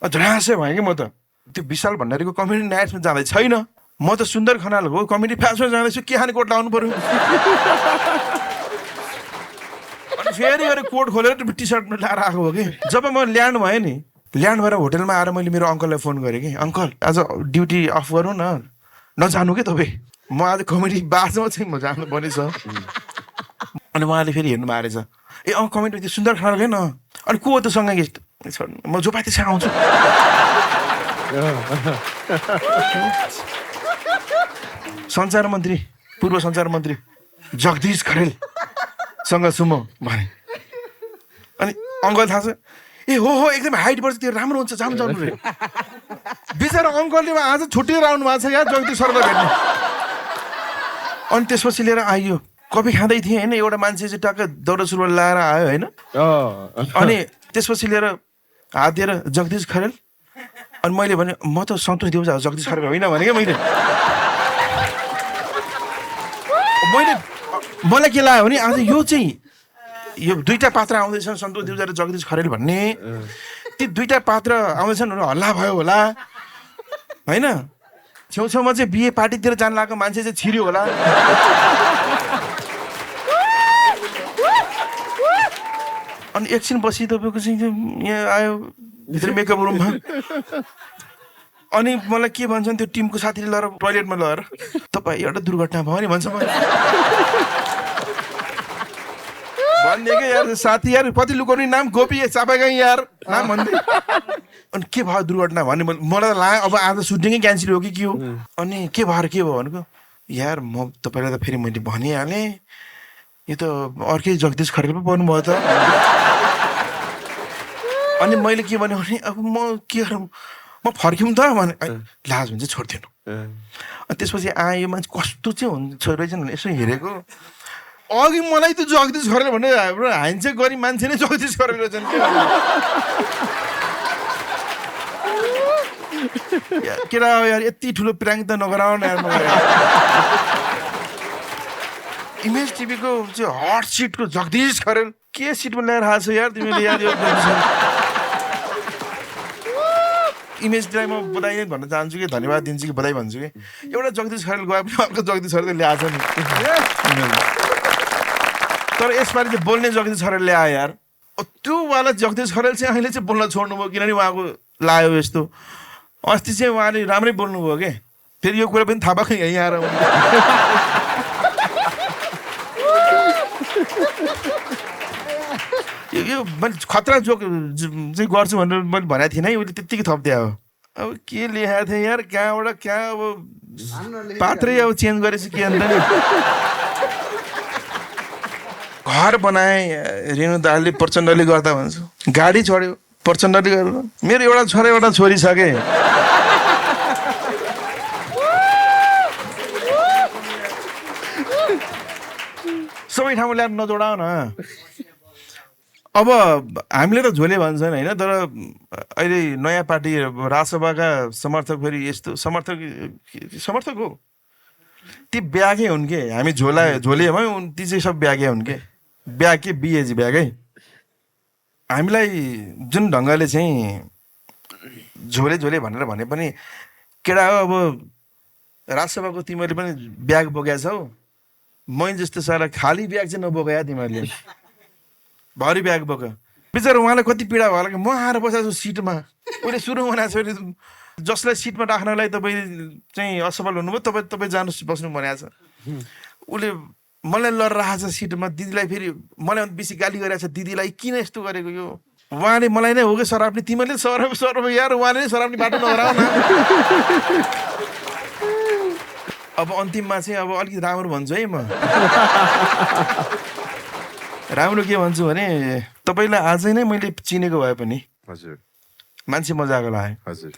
झरासै भएँ कि म त त्यो विशाल भण्डारीको कमेडी नाइट्समा जाँदै छैन म त सुन्दर खनाल हो कमेडी फ्यासमा जाँदैछु के खाने कोट लाउनु पर्यो अनि फेरि गएर कोट खोलेर टी सर्ट लगाएर आएको हो कि जब म ल्यान्ड भएँ नि ल्यान्ड भएर होटेलमा आएर मैले मेरो अङ्कललाई फोन गरेँ कि अङ्कल आज ड्युटी अफ गरौँ न नजानु कि तपाईँ म आज कमेडी बाजमा चाहिँ म जानु पर्नेछ अनि उहाँले फेरि हेर्नु भएको रहेछ ए कमेडी त्यो सुन्दर खनाल होइन अनि को हो त्योसँग गेस्ट म जो पाएँ त्यससँग आउँछु सञ्चार मन्त्री पूर्व सञ्चार मन्त्री जगदीश खरेलसँग छु म भने अनि अङ्कल थाहा छ ए हो एकदम हाइट बढ्छ त्यो राम्रो हुन्छ जानु रे बिचरा अङ्कलले आज छुट्टिएर आउनु भएको छ यार जगदीश सरलाई भेट्ने अनि त्यसपछि लिएर आइयो कफी खाँदै थिएँ होइन एउटा मान्छे चाहिँ टक्क दौरा सुरुवाल लाएर आयो होइन अनि त्यसपछि लिएर हात दिएर जगदीश खरेल अनि मैले भने म त सन्तोष देउजा जगदीश खरेल होइन भने क्या मलाई के लाग्यो भने आज यो चाहिँ यो 2टा पात्र आउँदैछन् सन्तोष देउजा र जगदीश खरेल भन्ने ती 2टा पात्र आउँदैछन् हल्ला भयो होला होइन छेउछेउमा चाहिँ बिहे पार्टीतिर जान लागेको मान्छे चाहिँ छिर्यो होला अनि एकछिन पछि तपाईँको चाहिँ यहाँ आयो भित्र मेकअप रुममा अनि मलाई के भन्छन् त्यो टिमको साथीले लगेर टोइलेटमा लगेर तपाईँ एउटा दुर्घटना भयो नि भन्छ भनिदिएँ कि यार साथी यार कति लुकाउने नाम गोपी चापागाई यार नाम भन्दै अनि के भयो दुर्घटना भने मलाई त लाग्यो अब आज सुटिङै क्यान्सल हो कि के हो अनि के भयो भनेको यार म तपाईँलाई त फेरि मैले भनिहालेँ यो त अर्कै जगदीश खरेल पो पर्नुभयो त अनि मैले के भने अब म के गरौँ म फर्क्यौँ त भने लाज हुन्छ छोड्दिनु अनि त्यसपछि यो मान्छे कस्तो चाहिँ हुन्छ रहेछ भने यसो हेरेको अघि मलाई त जगदीश खरेल भने हाम्रो हाइन्छ गरी मान्छे नै जगदीश खरेल रहेछन् केटा यार यति ठुलो प्र्याङ्क त नगराउ न यार इमेज टिभीको चाहिँ हट सिटको जगदीश खरेल के सिटमा ल्याएर आएको छ यार तिमीले यार इमेज टिभीलाई म बधाई नै भन्न चाहन्छु कि धन्यवाद दिन्छु कि बधाई भन्छु कि एउटा जगदीश खरेल गए पनि अर्को जगदीश खरेल ल्याएको छ नि तर यसपालि चाहिँ बोल्ने जगदीश खरेल ल्यायो यार त्योवाला जगदीश खरेल चाहिँ अहिले चाहिँ बोल्न छोड्नुभयो किनभने उहाँको लाग्यो यस्तो अस्ति चाहिँ उहाँले राम्रै बोल्नुभयो क्या फेरि यो कुरा पनि थाहा भएको यहीँ आएर यो मैले खतरा जोक चाहिँ गर्छु भनेर मैले भनेको थिइनँ है उसले त्यत्तिकै थप्दिया हो अब के लेखाएको थिएँ यार कहाँबाट कहाँ अब पात्रै अब चेन्ज गरेछ के अन्त नि घर बनाएँ रेणु दाले प्रचण्डले गर्दा भन्छु गाडी चढ्यो प्रचण्डले गर्दा मेरो एउटा छोरा एउटा छोरी छ के सबै ठाउँमा ल्याएर नजोडाउ न अब हामीले त झोले भन्छन् होइन तर अहिले नयाँ पार्टी राजसभाका समर्थक फेरि यस्तो समर्थक हो ती ब्यागै हुन् के हामी झोले भयौँ ती चाहिँ सब ब्यागै हुन् के ब्याग के बिएजी ब्यागै हामीलाई जुन ढङ्गले चाहिँ झोले भनेर भने पनि केटा हो अब राजसभाको तिमीहरूले पनि ब्याग बोकेका छौ मै जस्तो सारा खाली ब्याग चाहिँ नबोकाया तिमीहरूले भरि ब्याग बोक बिचरा उहाँलाई कति पीडा भयो होला कि म आएर बसेको छु सिटमा उसले सुरु बनाएको छ जसलाई सिटमा राख्नलाई तपाईँ चाहिँ असफल हुनुभयो तपाईँ जानुहोस् बस्नु भनेको छ उसले मलाई लडेर राखेको छ सिटमा दिदीलाई फेरि मलाई बेसी गाली गरिरहेको छ दिदीलाई किन यस्तो गरेको यो उहाँले मलाई नै हो कि सराप्ने तिमीहरूले सराप यार उहाँले नै सराप्ने बाटो नगराउ न अब अन्तिममा चाहिँ अब अलिकति राम्रो भन्छु है म राम्रो के भन्छु भने तपाईँलाई आजै नै मैले चिनेको भए पनि हजुर मान्छे मजाको लाग्यो हजुर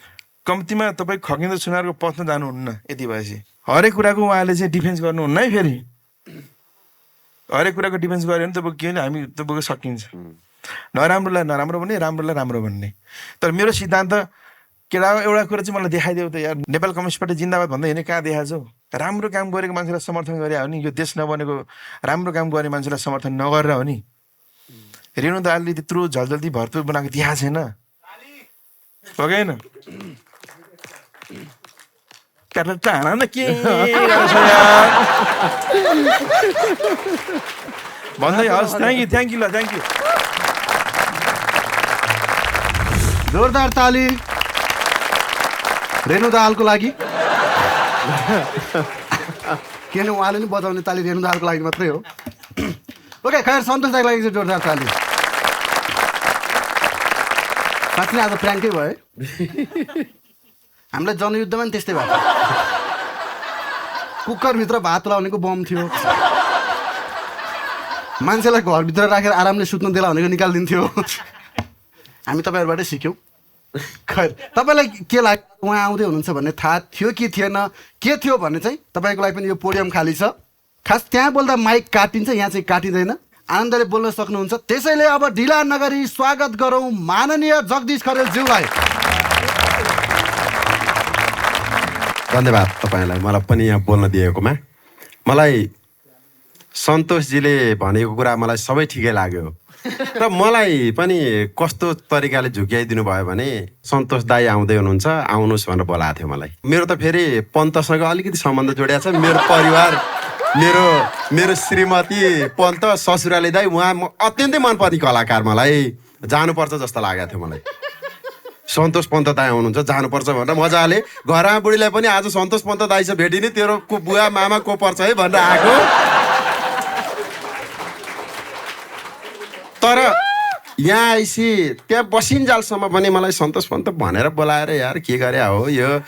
कम्तीमा तपाईँ खगेन्द्र सुनारको पथमा जानुहुन्न यति भएपछि हरेक कुराको उहाँले चाहिँ डिफेन्स गर्नुहुन्न है फेरि हरेक कुराको डिफेन्स गऱ्यो भने तपाईँको के भने हामी तपाईँको सकिन्छ नराम्रोलाई नराम्रो भन्ने राम्रोलाई राम्रो भन्ने तर मेरो सिद्धान्त केटा एउटा कुरा चाहिँ मलाई देखाइदेऊ त यार नेपाल कम्युनिस्ट पार्टी जिन्दाबाद भन्दै होइन कहाँ देखाएको छौ राम्रो काम गरेको मान्छेलाई समर्थन गरे हो नि यो देश नबनेको राम्रो काम गर्ने मान्छेलाई समर्थन नगरेर हो नि रेणु दाहालले त्यत्रो झलझल्ती भरतपुर बनाएको देखाएको छैन हो कि होइन टाढा न के भन्दै हस् थ्याङ्क यू ल थ्याङ्क यू जोरदार ताली रेणु दाहालको लागि किन उहाँले नि बजाउने ताली रेणु दाहालको लागि मात्रै हो ओके खैर सन्तोष दाइको लागि चाहिँ जोरदार ताली साँच्चै आज प्र्याङ्कै भयो हामीलाई जनयुद्धमा नि त्यस्तै भएको कुकरभित्र भात लाउनेको बम थियो मान्छेलाई घरभित्र राखेर आरामले सुत्नु देला भनेको निकालिदिन्थ्यो हामी तपाईँहरूबाटै सिक्यौँ खैर तपाईँलाई के लाग्यो उहाँ आउँदै हुनुहुन्छ भन्ने थाहा थियो कि थिएन के थियो भन्ने चाहिँ तपाईँको लागि पनि यो पोडियम खाली छ खास त्यहाँ बोल्दा माइक काटिन्छ यहाँ चाहिँ काटिँदैन आनन्दले बोल्न सक्नुहुन्छ त्यसैले अब ढिला नगरी स्वागत गरौँ माननीय जगदीश खरेलज्यूलाई धन्यवाद तपाईँलाई मलाई पनि यहाँ बोल्न दिएकोमा मलाई सन्तोषजीले भनेको कुरा मलाई सबै ठिकै लाग्यो र मलाई पनि कस्तो तरिकाले झुक्याइदिनु भयो भने सन्तोष दाई आउँदै हुनुहुन्छ आउनुहोस् भनेर बोलाएको थियो मलाई मेरो त फेरि पन्तसँग अलिकति सम्बन्ध जोडिएको छ मेरो परिवार मेरो श्रीमती पन्त ससुराली दाई उहाँ अत्यन्तै मनपर्ने कलाकार मलाई जानुपर्छ जस्तो लागेको थियो मलाई सन्तोष पन्त दाई आउनुहुन्छ जानुपर्छ भनेर मजाले घरमा बुढीलाई पनि आज सन्तोष पन्त दाईसँग भेटिने तेरो को बुवा मामा को पर्छ है भनेर आएको तर यहाँ आइसी त्यहाँ बसिन्जालसम्म पनि मलाई सन्तोष पन्त भनेर बोलाएर यार के गरे हो यो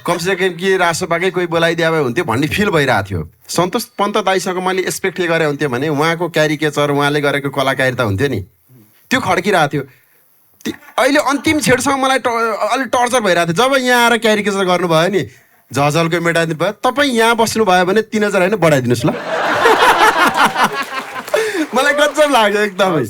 कमसेकम कि रासोपाकै कोही बोलाइदिए भए हुन्थ्यो भन्ने फिल भइरहेको थियो। सन्तोष पन्त दाइसँग मैले एक्सपेक्ट के गरे हुन्थ्यो भने उहाँको क्यारिकेचर उहाँले गरेको कलाकारिता हुन्थ्यो नि त्यो खड्किरहेको थियो। अहिले अन्तिम छेडसम्म मलाई अलिक टर्चर भइरहेको थियो। जब यहाँ आएर क्यारिकेचर गर्नुभयो नि झझलको मेटाइदिनु भयो। तपाईँ यहाँ बस्नुभयो भने 3000 होइन बढाइदिनुहोस् ल। मलाई गजब लाग्यो एकदमै।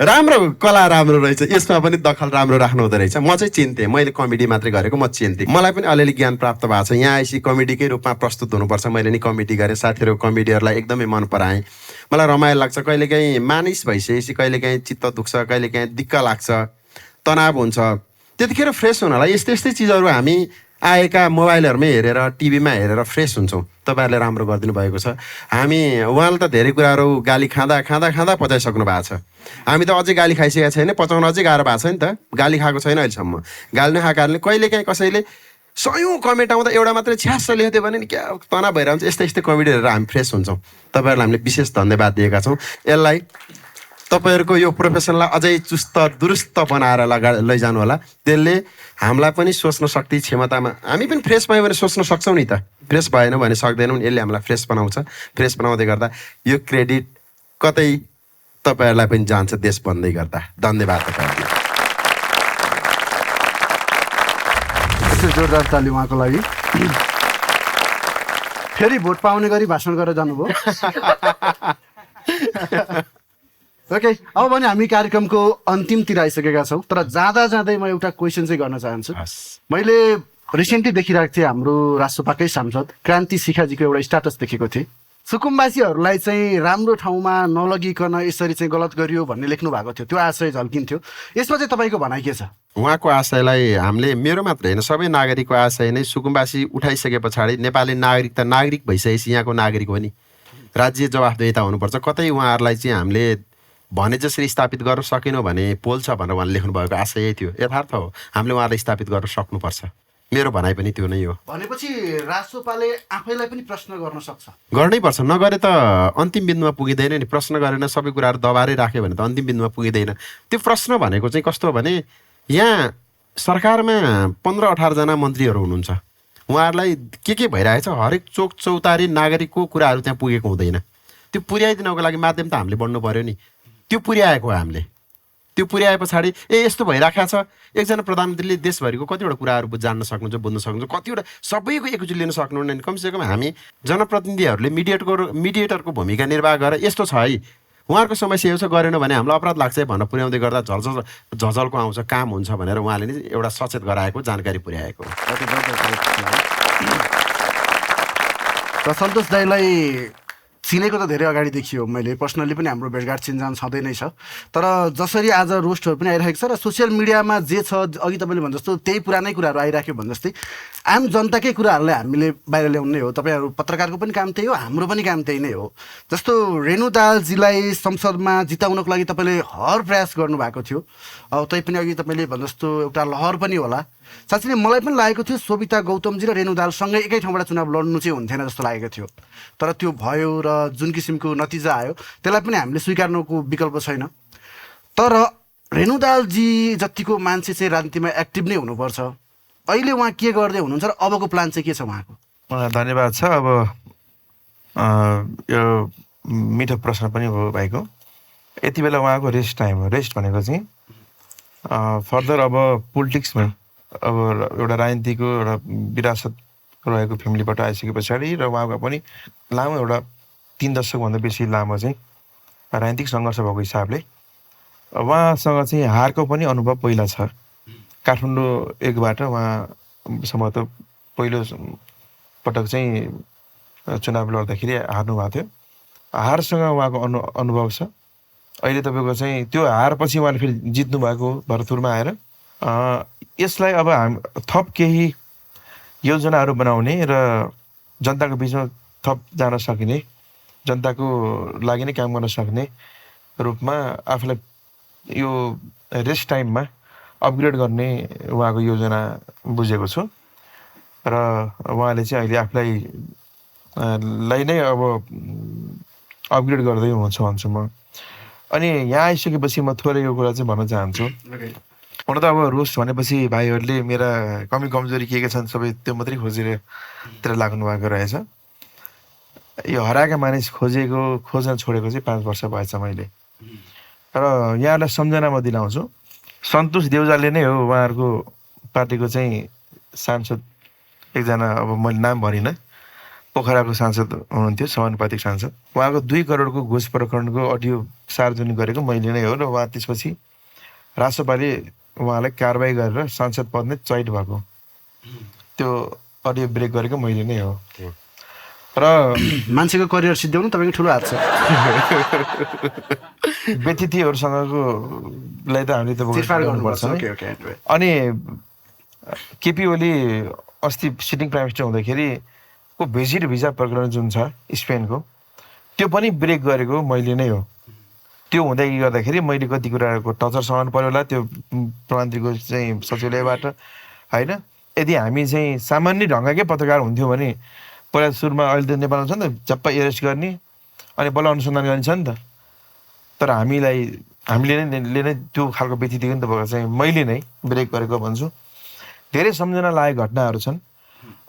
राम्रो कला राम्रो रहेछ, यसमा पनि दखल राम्रो राख्नु हुँदो रहेछ। म चाहिँ चिन्थेँ, मैले कमेडी मात्रै गरेको म चिन्थेँ। मलाई पनि अलिअलि ज्ञान प्राप्त भएको छ। यहाँ आएपछि कमेडीकै रूपमा प्रस्तुत हुनुपर्छ। मैले नि कमेडी गरेँ, साथीहरू कमेडीहरूलाई एकदमै मन पराएँ। मलाई रमाइलो लाग्छ। कहिलेकाहीँ मानिस भइसकेपछि कहिलेकाहीँ चित्त दुख्छ, कहिलेकाहीँ दिक्क लाग्छ, तनाव हुन्छ। त्यतिखेर फ्रेस हुनलाई यस्तै यस्तै चिजहरू हामी आएका मोबाइलहरूमै हेरेर टिभीमा हेरेर फ्रेस हुन्छौँ। तपाईँहरूले राम्रो गरिदिनु भएको छ। हामी उहाँले त धेरै कुराहरू गाली खाँदा खाँदा खाँदा पचाइसक्नु भएको छ। हामी त अझै गाली खाइसकेको छैन, पचाउन अझै गाह्रो भएको छ नि त। गाली खाएको छैन अहिलेसम्म। गाली नखाएको कारणले कहिलेकाहीँ कसैले 100 कमेन्ट आउँदा एउटा मात्रै छ्यास लेख्यो भने नि क्या तनाव भइरहन्छ। यस्तै यस्तै कमेडी हेरेर हामी फ्रेस हुन्छौँ। तपाईँहरूलाई हामीले विशेष धन्यवाद दिएका छौँ। यसलाई तपाईँहरूको यो प्रोफेसनलाई अझै चुस्त दुरुस्त बनाएर लैजानु होला। त्यसले हामीलाई पनि सोच्न शक्ति क्षमतामा हामी पनि फ्रेस भयो भने सोच्न सक्छौँ नि त। फ्रेस भएन भने सक्दैनौँ। यसले हामीलाई फ्रेस बनाउँछ। फ्रेस बनाउँदै गर्दा यो क्रेडिट कतै तपाईँहरूलाई पनि जान्छ देश बन्दै गर्दा। धन्यवाद तपाईँहरूलाई। जोरदार ताली उहाँको लागि। फेरि भोट पाउने गरी भाषण गरेर जानुभयो। ओके, अब भने हामी कार्यक्रमको अन्तिमतिर आइसकेका छौँ। तर जाँदा जाँदै म एउटा क्वेसन चाहिँ गर्न चाहन्छु। मैले रिसेन्टली देखिरहेको थिएँ हाम्रो राष्ट्रपाकै सांसद क्रान्ति शिखाजीको एउटा स्ट्याटस देखेको थिएँ। सुकुम्बासीहरूलाई चाहिँ राम्रो ठाउँमा नलगिकन यसरी चाहिँ गलत गरियो भन्ने लेख्नु भएको थियो। त्यो आशय झल्किन्थ्यो। यसमा चाहिँ तपाईँको भनाइ के छ? उहाँको आशयलाई हामीले मेरो मात्र होइन सबै नागरिकको आशय नै सुकुम्बासी उठाइसके पछाडि नेपाली नागरिक त नागरिक भइसकेपछि यहाँको नागरिक हो नि। राज्य जवाफदेहिता हुनुपर्छ। कतै उहाँहरूलाई चाहिँ हामीले भने जसरी स्थापित गर्न सकेनौँ भने पोल्छ भनेर उहाँले लेख्नुभएको आशय यही थियो। यथार्थ हो, हामीले उहाँलाई स्थापित गर्न सक्नुपर्छ। मेरो भनाइ पनि त्यो नै हो। भनेपछि राष्ट्रपाले आफैलाई पनि प्रश्न गर्न सक्छ? गर्नै पर्छ। नगरे त अन्तिम बिन्दुमा पुगिँदैन नि। प्रश्न गरेन सबै कुराहरू दबारै राख्यो भने त अन्तिम बिन्दुमा पुगिँदैन। त्यो प्रश्न भनेको चाहिँ कस्तो हो भने यहाँ सरकारमा 15-18 जना मन्त्रीहरू हुनुहुन्छ। उहाँहरूलाई के भइरहेछ हरेक चोक चौतारी नागरिकको कुराहरू त्यहाँ पुगेको हुँदैन। त्यो पुर्याइदिनको लागि माध्यम त हामीले बढ्नु पऱ्यो नि। त्यो पुर्याएको हो हामीले। त्यो पुर्याए पछाडि यस्तो भइरहेको छ। एकजना प्रधानमन्त्रीले देशभरिको कतिवटा कुराहरू जान्न सक्नुहुन्छ, बुझ्न सक्नुहुन्छ, कतिवटा सबैको एकजुट लिन सक्नुहुन्न। कमसेकम हामी जनप्रतिनिधिहरूले मिडिएटरको भूमिका निर्वाह गरेर यस्तो छ है उहाँहरूको समस्या यो छ गरेन भने हामीलाई अपराध लाग्छ भन्न पुर्याउँदै गर्दा झझलको आउँछ काम हुन्छ भनेर उहाँले नि एउटा सचेत गराएको जानकारी पुर्याएको। र सन्तोष दाइलाई चिनेको त धेरै अगाडि देखियो। मैले पर्सनली पनि हाम्रो भेटघाट चिनजान छँदै नै छ। तर जसरी आज रोस्टहरू पनि आइरहेको छ र सोसियल मिडियामा जे छ अघि तपाईँले भने जस्तो त्यही पुरानै कुराहरू आइराख्यो भने जस्तै आम जनताकै कुराहरूलाई हामीले बाहिर ल्याउनु नै हो। तपाईँहरू पत्रकारको पनि काम त्यही हो, हाम्रो पनि काम त्यही नै हो। जस्तो रेणु दाहालजीलाई संसदमा जिताउनको लागि तपाईँले हर प्रयास गर्नुभएको थियो। अब तैपनि अघि तपाईँले भने जस्तो एउटा लहर पनि होला। साँच्चै नै मलाई पनि लागेको थियो सोभिता गौतमजी र रेणु दाहालसँगै एकै ठाउँबाट चुनाव लड्नु चाहिँ हुन्थेन जस्तो लागेको थियो। तर त्यो भयो र जुन किसिमको नतिजा आयो त्यसलाई पनि हामीले स्वीकार्नुको विकल्प छैन। तर रेणु दाहालजी जतिको मान्छे चाहिँ राजनीतिमा एक्टिभ नै हुनुपर्छ। अहिले उहाँ के गर्दै हुनुहुन्छ र अबको प्लान चाहिँ के छ उहाँको? धन्यवाद छ। अब यो मिठो प्रश्न पनि हो भाइको। यति बेला उहाँको रेस्ट टाइम हो। रेस्ट भनेको चाहिँ फर्दर अब पोलिटिक्समा अब एउटा राजनीतिको एउटा विरासत रहेको फ्यामिलीबाट आइसके पछाडि र उहाँको पनि लामो एउटा 3 दशकभन्दा बेसी लामो चाहिँ राजनीतिक सङ्घर्ष भएको हिसाबले उहाँसँग चाहिँ हारको पनि अनुभव पहिला छ। काठमाडौँ 1बाट उहाँ सम्भवतः पहिलो पटक चाहिँ चुनाव लड्दाखेरि हार्नु भएको थियो। हारसँग उहाँको अनुभव छ। अहिले तपाईँको चाहिँ त्यो हारपछि उहाँले फेरि जित्नु भएको भरतपुरमा आएर यसलाई अब हामी थप केही योजनाहरू बनाउने र जनताको बिचमा थप जान सकिने, जनताको लागि नै काम गर्न सक्ने रूपमा आफूलाई यो रेस्ट टाइममा अपग्रेड गर्ने उहाँको योजना बुझेको छु। र उहाँले चाहिँ अहिले आफूलाई नै अब अपग्रेड गर्दै हुन्छ भन्छु म। अनि यहाँ आइसकेपछि म थोरै यो कुरा चाहिँ भन्न चाहन्छु हुन त अब रोस्ट भनेपछि भाइहरूले मेरा कमी कमजोरी के छन् सबै त्यो मात्रै खोजेर तिर लाग्नु भएको रहेछ यो हराएका मानिस खोज्न छोडेको चाहिँ 5 वर्ष भएछ मैले र यहाँलाई सम्झना म दिलाउँछु सन्तोष देउजाले नै हो उहाँहरूको पार्टीको चाहिँ सांसद एकजना अब मैले नाम भनिनँ पोखराको सांसद हुनुहुन्थ्यो समानुपातिक सांसद उहाँको 2 करोडको घुस प्रकरणको अडियो सार्वजनिक गरेको मैले नै हो र उहाँ त्यसपछि राष्ट्रपाले उहाँलाई कारबाही गरेर सांसद पद नै चैट भएको त्यो अडियो ब्रेक गरेको मैले नै हो र मान्छेको करियर सिद्ध्याउनु तपाईँको ठुलो हात छ व्यतिथिहरूसँगको लाई त हामीले त गर्नुपर्छ अनि केपी ओली अस्ति सिटिङ प्राइम मिनिस्टर हुँदाखेरि को भिजिट भिजा प्रकरण जुन छ स्पेनको त्यो पनि ब्रेक गरेको मैले नै हो त्यो हुँदै गर्दाखेरि मैले कति कुराको टचर सहनु पर्यो होला त्यो प्रधानमन्त्रीको चाहिँ सचिवालयबाट होइन यदि हामी चाहिँ सामान्य ढङ्गकै पत्रकार हुन्थ्यौँ भने पहिला सुरुमा अहिले त नेपालमा छ नि त झप्प एरेस्ट गर्ने अनि बल्ल अनुसन्धान गरिन्छ नि त तर हामीले नै त्यो खालको व्यतिथि नि त भएको चाहिँ मैले नै ब्रेक गरेको भन्छु धेरै सम्झना लागेको घटनाहरू छन्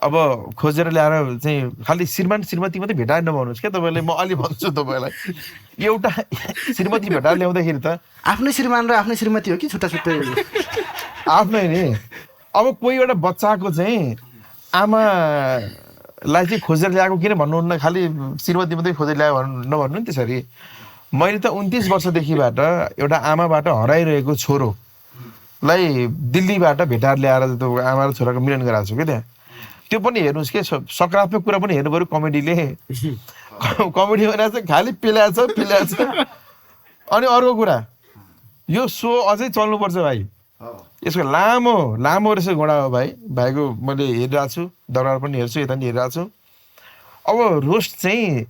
अब खोजेर ल्याएर चाहिँ खालि श्रीमती मात्रै भेटाएर नभन्नुहोस् क्या तपाईँले म अलि भन्छु तपाईँलाई एउटा श्रीमती भेटाएर ल्याउँदाखेरि त आफ्नै श्रीमान र आफ्नै श्रीमती हो कि छुट्टा छुट्टै आफ्नै नि अब कोही एउटा बच्चाको चाहिँ आमालाई चाहिँ खोजेर ल्याएको किन भन्नुहुन्न खालि श्रीमती मात्रै खोजेर ल्यायो नभन्नु नि त्यसरी मैले त 29 वर्षदेखिबाट एउटा आमाबाट हराइरहेको छोरोलाई दिल्लीबाट भेटाएर ल्याएर त्यो आमा र छोराको मिलन गराएको छु क्या त्यहाँ त्यो पनि हेर्नुहोस् के सकारात्मक कुरा पनि हेर्नु पऱ्यो कमेडीले कमेडी भनेर चाहिँ खालि पिल्याछ अनि अर्को कुरा यो सो अझै चल्नुपर्छ भाइ यसको लामो रहेछ घोडा हो भाइको मैले हेरिरहेको छु दरबार पनि हेर्छु यता पनि हेरिरहेको छु अब रोस्ट चाहिँ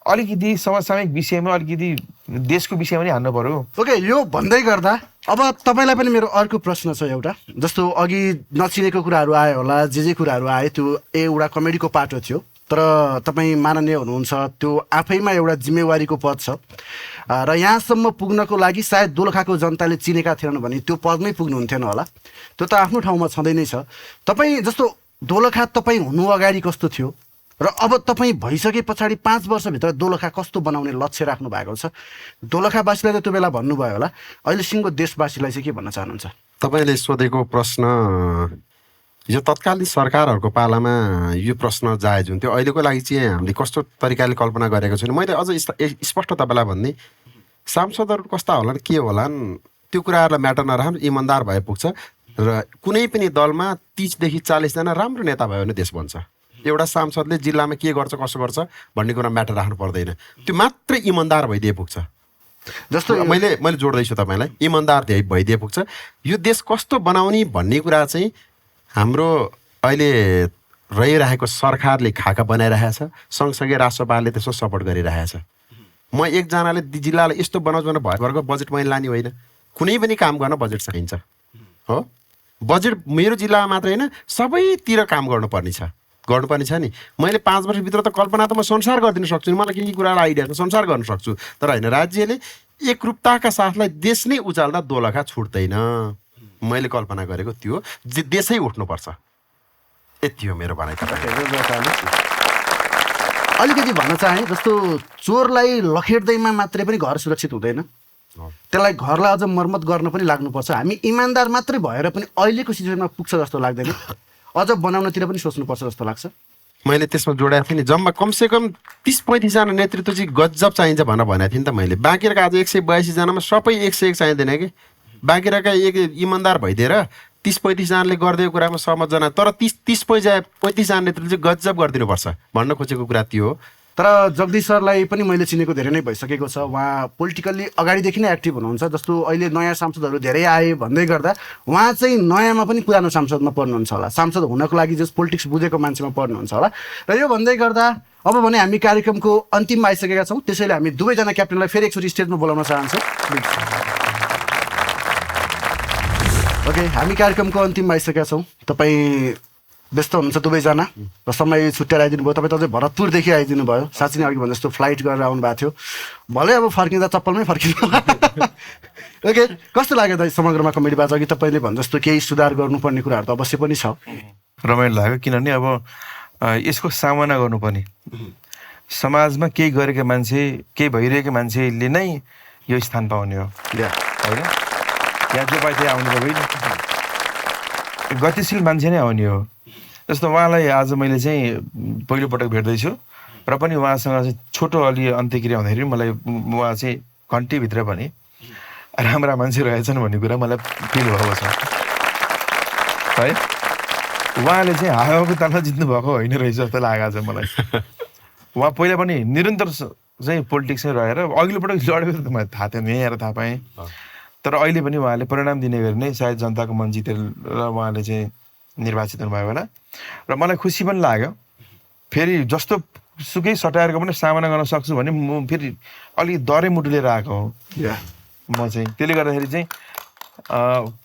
अलिकति समसामयिक विषयमा अलिकति देशको विषयमा नि हान्नु पर्यो ओके यो भन्दै गर्दा अब तपाईँलाई पनि मेरो अर्को प्रश्न छ एउटा जस्तो अघि नचिनेको कुराहरू आयो होला जे कुराहरू आयो त्यो एउटा कमेडीको पाटो थियो तर तपाईँ माननीय हुनुहुन्छ त्यो आफैमा एउटा जिम्मेवारीको पद छ र यहाँसम्म पुग्नको लागि सायद दोलखाको जनताले चिनेका थिएनन् भने त्यो पदमै पुग्नुहुन्थेन होला त्यो त आफ्नो ठाउँमा छँदै नै छ तपाईँ जस्तो दोलखा तपाईँ हुनु अगाडि कस्तो थियो र अब तपाईँ भइसके पछाडि 5 वर्षभित्र दोलखा कस्तो बनाउने लक्ष्य राख्नु भएको छ दोलखावासीलाई त त्यो बेला भन्नुभयो होला अहिले सिङ्गो देशवासीलाई चाहिँ के भन्न चाहनुहुन्छ तपाईँले सोधेको प्रश्न यो तत्कालीन सरकारहरूको पालामा यो प्रश्न जायज हुन्थ्यो अहिलेको लागि चाहिँ हामीले कस्तो तरिकाले कल्पना गरेको छैन मैले अझ स्पष्ट तपाईँलाई भन्ने सांसदहरू कस्ता होलान् के होलान् त्यो कुराहरूलाई म्याटर नराख्नु इमान्दार भए पुग्छ र कुनै पनि दलमा 30 देखि 40 जना राम्रो नेता भयो भने देश बन्छ एउटा सांसदले जिल्लामा के गर्छ कसो गर्छ भन्ने कुरा म्याटर राख्नु पर्दैन त्यो मात्रै इमान्दार भइदिए पुग्छ जस्तो मैले जोड्दैछु तपाईँलाई इमान्दार भइदिए पुग्छ यो देश कस्तो बनाउने भन्ने कुरा चाहिँ हाम्रो अहिले रहिरहेको सरकारले खाका बनाइरहेछ सँगसँगै राष्ट्रपालले त्यसको सपोर्ट गरिरहेछ म एकजनाले जिल्लालाई यस्तो बनाउँछु भने भरको बजेट मैले लाने होइन कुनै पनि काम गर्न बजेट चाहिन्छ हो बजेट मेरो जिल्लामा मात्र होइन सबैतिर काम गर्नुपर्ने छ नि मैले 5 वर्षभित्र त कल्पना त म संसार गरिदिन सक्छु मलाई के कुरालाई आइडिया छ संसार गर्न सक्छु तर होइन राज्यले एकरूपताका साथलाई देश नै उचाल्दा दोलखा छुट्दैन मैले कल्पना गरेको त्यो देशै उठ्नुपर्छ यति हो मेरो भनाइ अलिकति भन्न चाहे जस्तो चोरलाई लखेट्दैमा मात्रै पनि घर सुरक्षित हुँदैन त्यसलाई घरलाई अझ मर्मत गर्न पनि लाग्नुपर्छ हामी इमान्दार मात्रै भएर पनि अहिलेको सिचुएसनमा पुग्छ जस्तो लाग्दैन अझ बनाउनतिर पनि सोच्नुपर्छ जस्तो लाग्छ मैले त्यसमा जोडेको थिएँ नि जम्मा कमसेकम 30-35 जना नेतृत्व चाहिँ गजब चाहिन्छ भनेर भनेको थिएँ नि त मैले बाँकीका आज 182 जनामा सबै 101 चाहिँदैन कि बाँकीका एक इमान्दार भइदिएर 30-35 जनाले गरिदिएको कुरामा सहमत जना तर 30-35 जना नेतृत्व चाहिँ गजब गरिदिनुपर्छ भन्न खोजेको कुरा त्यो हो तर जगदीश सरलाई पनि मैले चिनेको धेरै नै भइसकेको छ उहाँ पोलिटिकल्ली अगाडिदेखि नै एक्टिभ हुनुहुन्छ जस्तो अहिले नयाँ सांसदहरू धेरै आए भन्दै गर्दा उहाँ चाहिँ नयाँमा पनि पुरानो सांसदमा पर्नुहुन्छ होला सांसद हुनको लागि जस पोलिटिक्स बुझेको मान्छेमा पर्नुहुन्छ होला र यो भन्दै गर्दा अब भने हामी कार्यक्रमको अन्तिममा आइसकेका छौँ त्यसैले हामी दुवैजना क्याप्टेनलाई फेरि एकचोटि स्टेजमा बोलाउन चाहन्छौँ ओके हामी कार्यक्रमको अन्तिममा आइसकेका छौँ तपाईँ व्यस्त हुनुहुन्छ दुवैजना र समय छुट्याएर आइदिनु भयो। तपाईँ त अझै भरतपुरदेखि आइदिनु भयो। साँच्चै नै अघि भने जस्तो फ्लाइट गरेर आउनु भएको थियो। भलै अब फर्किँदा चप्पलमै फर्किनु। ओके, कस्तो लाग्यो त समग्रमा कमेडी बाज? अघि तपाईँले भने जस्तो केही सुधार गर्नुपर्ने कुराहरू त अवश्य पनि छ। रमाइलो लाग्यो किनभने अब यसको सामना गर्नुपर्ने समाजमा केही गरेका मान्छे, केही भइरहेको मान्छेले नै यो स्थान पाउने हो होइन। यहाँ जो पाइ त्यही आउने त होइन, गतिशील मान्छे नै आउने हो। जस्तो उहाँलाई आज मैले चाहिँ पहिलोपटक भेट्दैछु र पनि उहाँसँग चाहिँ छोटो अलि अन्त्यक्रिया हुँदाखेरि मलाई उहाँ चाहिँ घन्टीभित्र पनि राम्रा मान्छे रहेछन् भन्ने कुरा मलाई फिल भएको छ है। उहाँले चाहिँ हावाको तालमा जित्नु भएको होइन रहेछ जस्तो लागेको छ मलाई। उहाँ पहिला पनि निरन्तर चाहिँ पोलिटिक्समै रहेर अघिल्लो पटक लडेको त मलाई थाहा थिएन, यहीँ आएर थाहा पाएँ। तर अहिले पनि उहाँले परिणाम दिने गरी नै सायद जनताको मन जितेर उहाँले चाहिँ निर्वाचित हुनुभयो होला र मलाई खुसी पनि लाग्यो। फेरि जस्तो सुकै सटायरको पनि सामना गर्न सक्छु भने म फेरि अलिक डरै मुटु लिएर आएको हो म चाहिँ। त्यसले गर्दाखेरि चाहिँ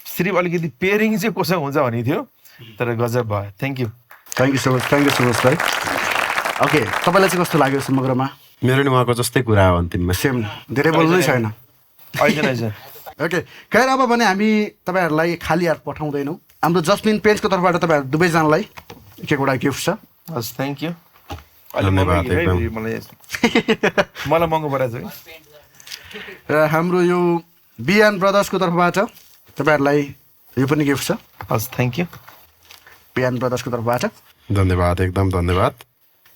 सिर्फ अलिकति पेयरिङ चाहिँ कोसँग हुन्छ भन्ने थियो, तर गजब भयो। थ्याङ्क यू सो मच भाइ। ओके, तपाईँलाई चाहिँ कस्तो लाग्यो समग्रमा? मेरो नि उहाँको जस्तै कुरा हो अन्तिममा। सेम, धेरै बोल्नै छैन। ओके, खैर अब भने हामी तपाईँहरूलाई खाली हात पठाउँदैनौँ। हाम्रो जस्मिन पेन्ट्सको तर्फबाट तपाईँहरू दुवैजनालाई एक एकवटा गिफ्ट छ। हस्, थ्याङ्क यू। मलाई महँगो परेको छ। र हाम्रो यो बिएन ब्रदर्सको तर्फबाट तपाईँहरूलाई यो पनि गिफ्ट छ। हस्, थ्याङ्क यू बिएन ब्रदर्सको तर्फबाट। धन्यवाद, एकदम धन्यवाद।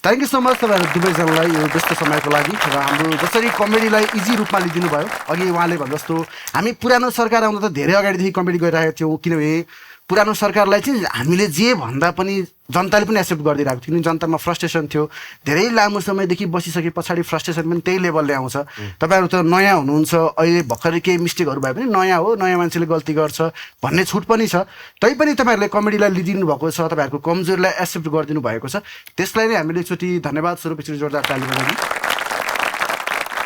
थ्याङ्क यू सो मच तपाईँहरू दुवैजनालाई यो व्यस्त समयको लागि र हाम्रो जसरी कमेडीलाई इजी रूपमा लिइदिनु भयो। अघि उहाँले भने जस्तो हामी पुरानो सरकार आउँदा त धेरै अगाडिदेखि कमेडी गरिरहेको थियौँ, किनभने पुरानो सरकारलाई चाहिँ हामीले जे भन्दा पनि जनताले पनि एक्सेप्ट गरिदिरहेको थियो। किनभने जनतामा फ्रस्ट्रेसन थियो, धेरै लामो समयदेखि बसिसके पछाडि फ्रस्ट्रेसन पनि त्यही लेभलले आउँछ। तपाईँहरू त नयाँ हुनुहुन्छ, अहिले भर्खरै केही मिस्टेकहरू भए पनि नयाँ हो, नयाँ मान्छेले गल्ती गर्छ भन्ने छुट पनि छ। तैपनि तपाईँहरूले कमेडीलाई लिइदिनु भएको छ, तपाईँहरूको कमजोरीलाई एक्सेप्ट गरिदिनु भएको छ। त्यसलाई नै हामीले एकचोटि धन्यवाद स्वरूप एकचोटि जोरदार ताली बजाउने।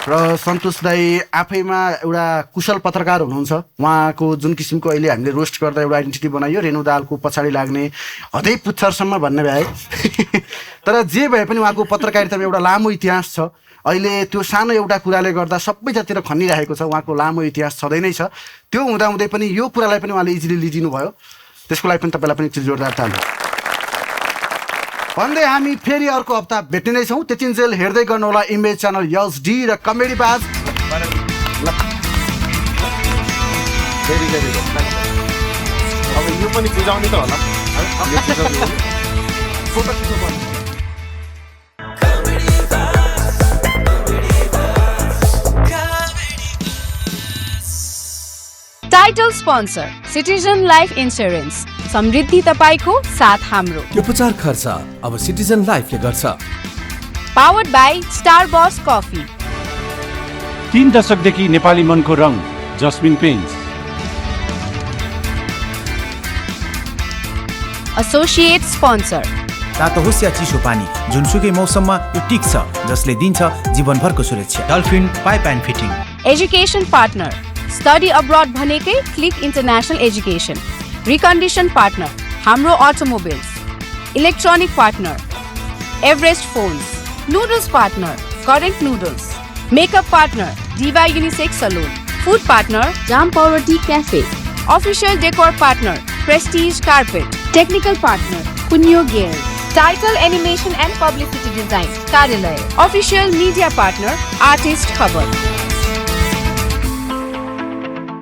र सन्तोष दाई आफैमा एउटा कुशल पत्रकार हुनुहुन्छ। उहाँको जुन किसिमको अहिले हामीले रोस्ट गर्दा एउटा आइडेन्टिटी बनाइयो, रेणु दालको पछाडि लाग्ने हदै पुच्छरसम्म भन्ने भए। तर जे भए पनि उहाँको पत्रकारितामा एउटा लामो इतिहास छ। अहिले त्यो सानो एउटा कुराले गर्दा सबैजतिर खनिरहेको छ। उहाँको लामो इतिहास छँदै नै छ। त्यो हुँदाहुँदै पनि यो कुरालाई पनि उहाँले इजिली लिइदिनु भयो। त्यसको लागि पनि तपाईँलाई पनि जोरदार ताली भन्दै हामी फेरि अर्को हप्ता भेट्ने नै छौँ। त्यतिन्जेल हेर्दै गर्नुहोला इमेज च्यानल YSD र कमेडी बाज। अब यो पनि बुझाउने त होला। Title sponsor citizen life insurance. समृद्धि तपाईँको साथ हाम्रो। उपचार खर्च अब सिटिजन लाइफले गर्छ। Powered by Starbucks coffee. 3 दशकदेखि नेपाली मनको रङ जस्मिन पेन्ट्स। एसोसिएट स्पोन्सर तातो होस् या चिसो पानी, जुनसुकै मौसममा यो टिक्छ, जसले दिन्छ जीवनभरको सुरक्षा। Dolphin pipe and fitting. Education partner study abroad भनेकै click international education. Recondition partner हाम्रो automobiles. Electronic partner Everest phones. Noodles partner current noodles. Makeup partner diva unisex salon. Food partner jam power T cafe. Official decor partner Prestige carpet. Technical partner कुन्यो gear. Title animation and publicity design कार्यालय। Official media partner artist खबर।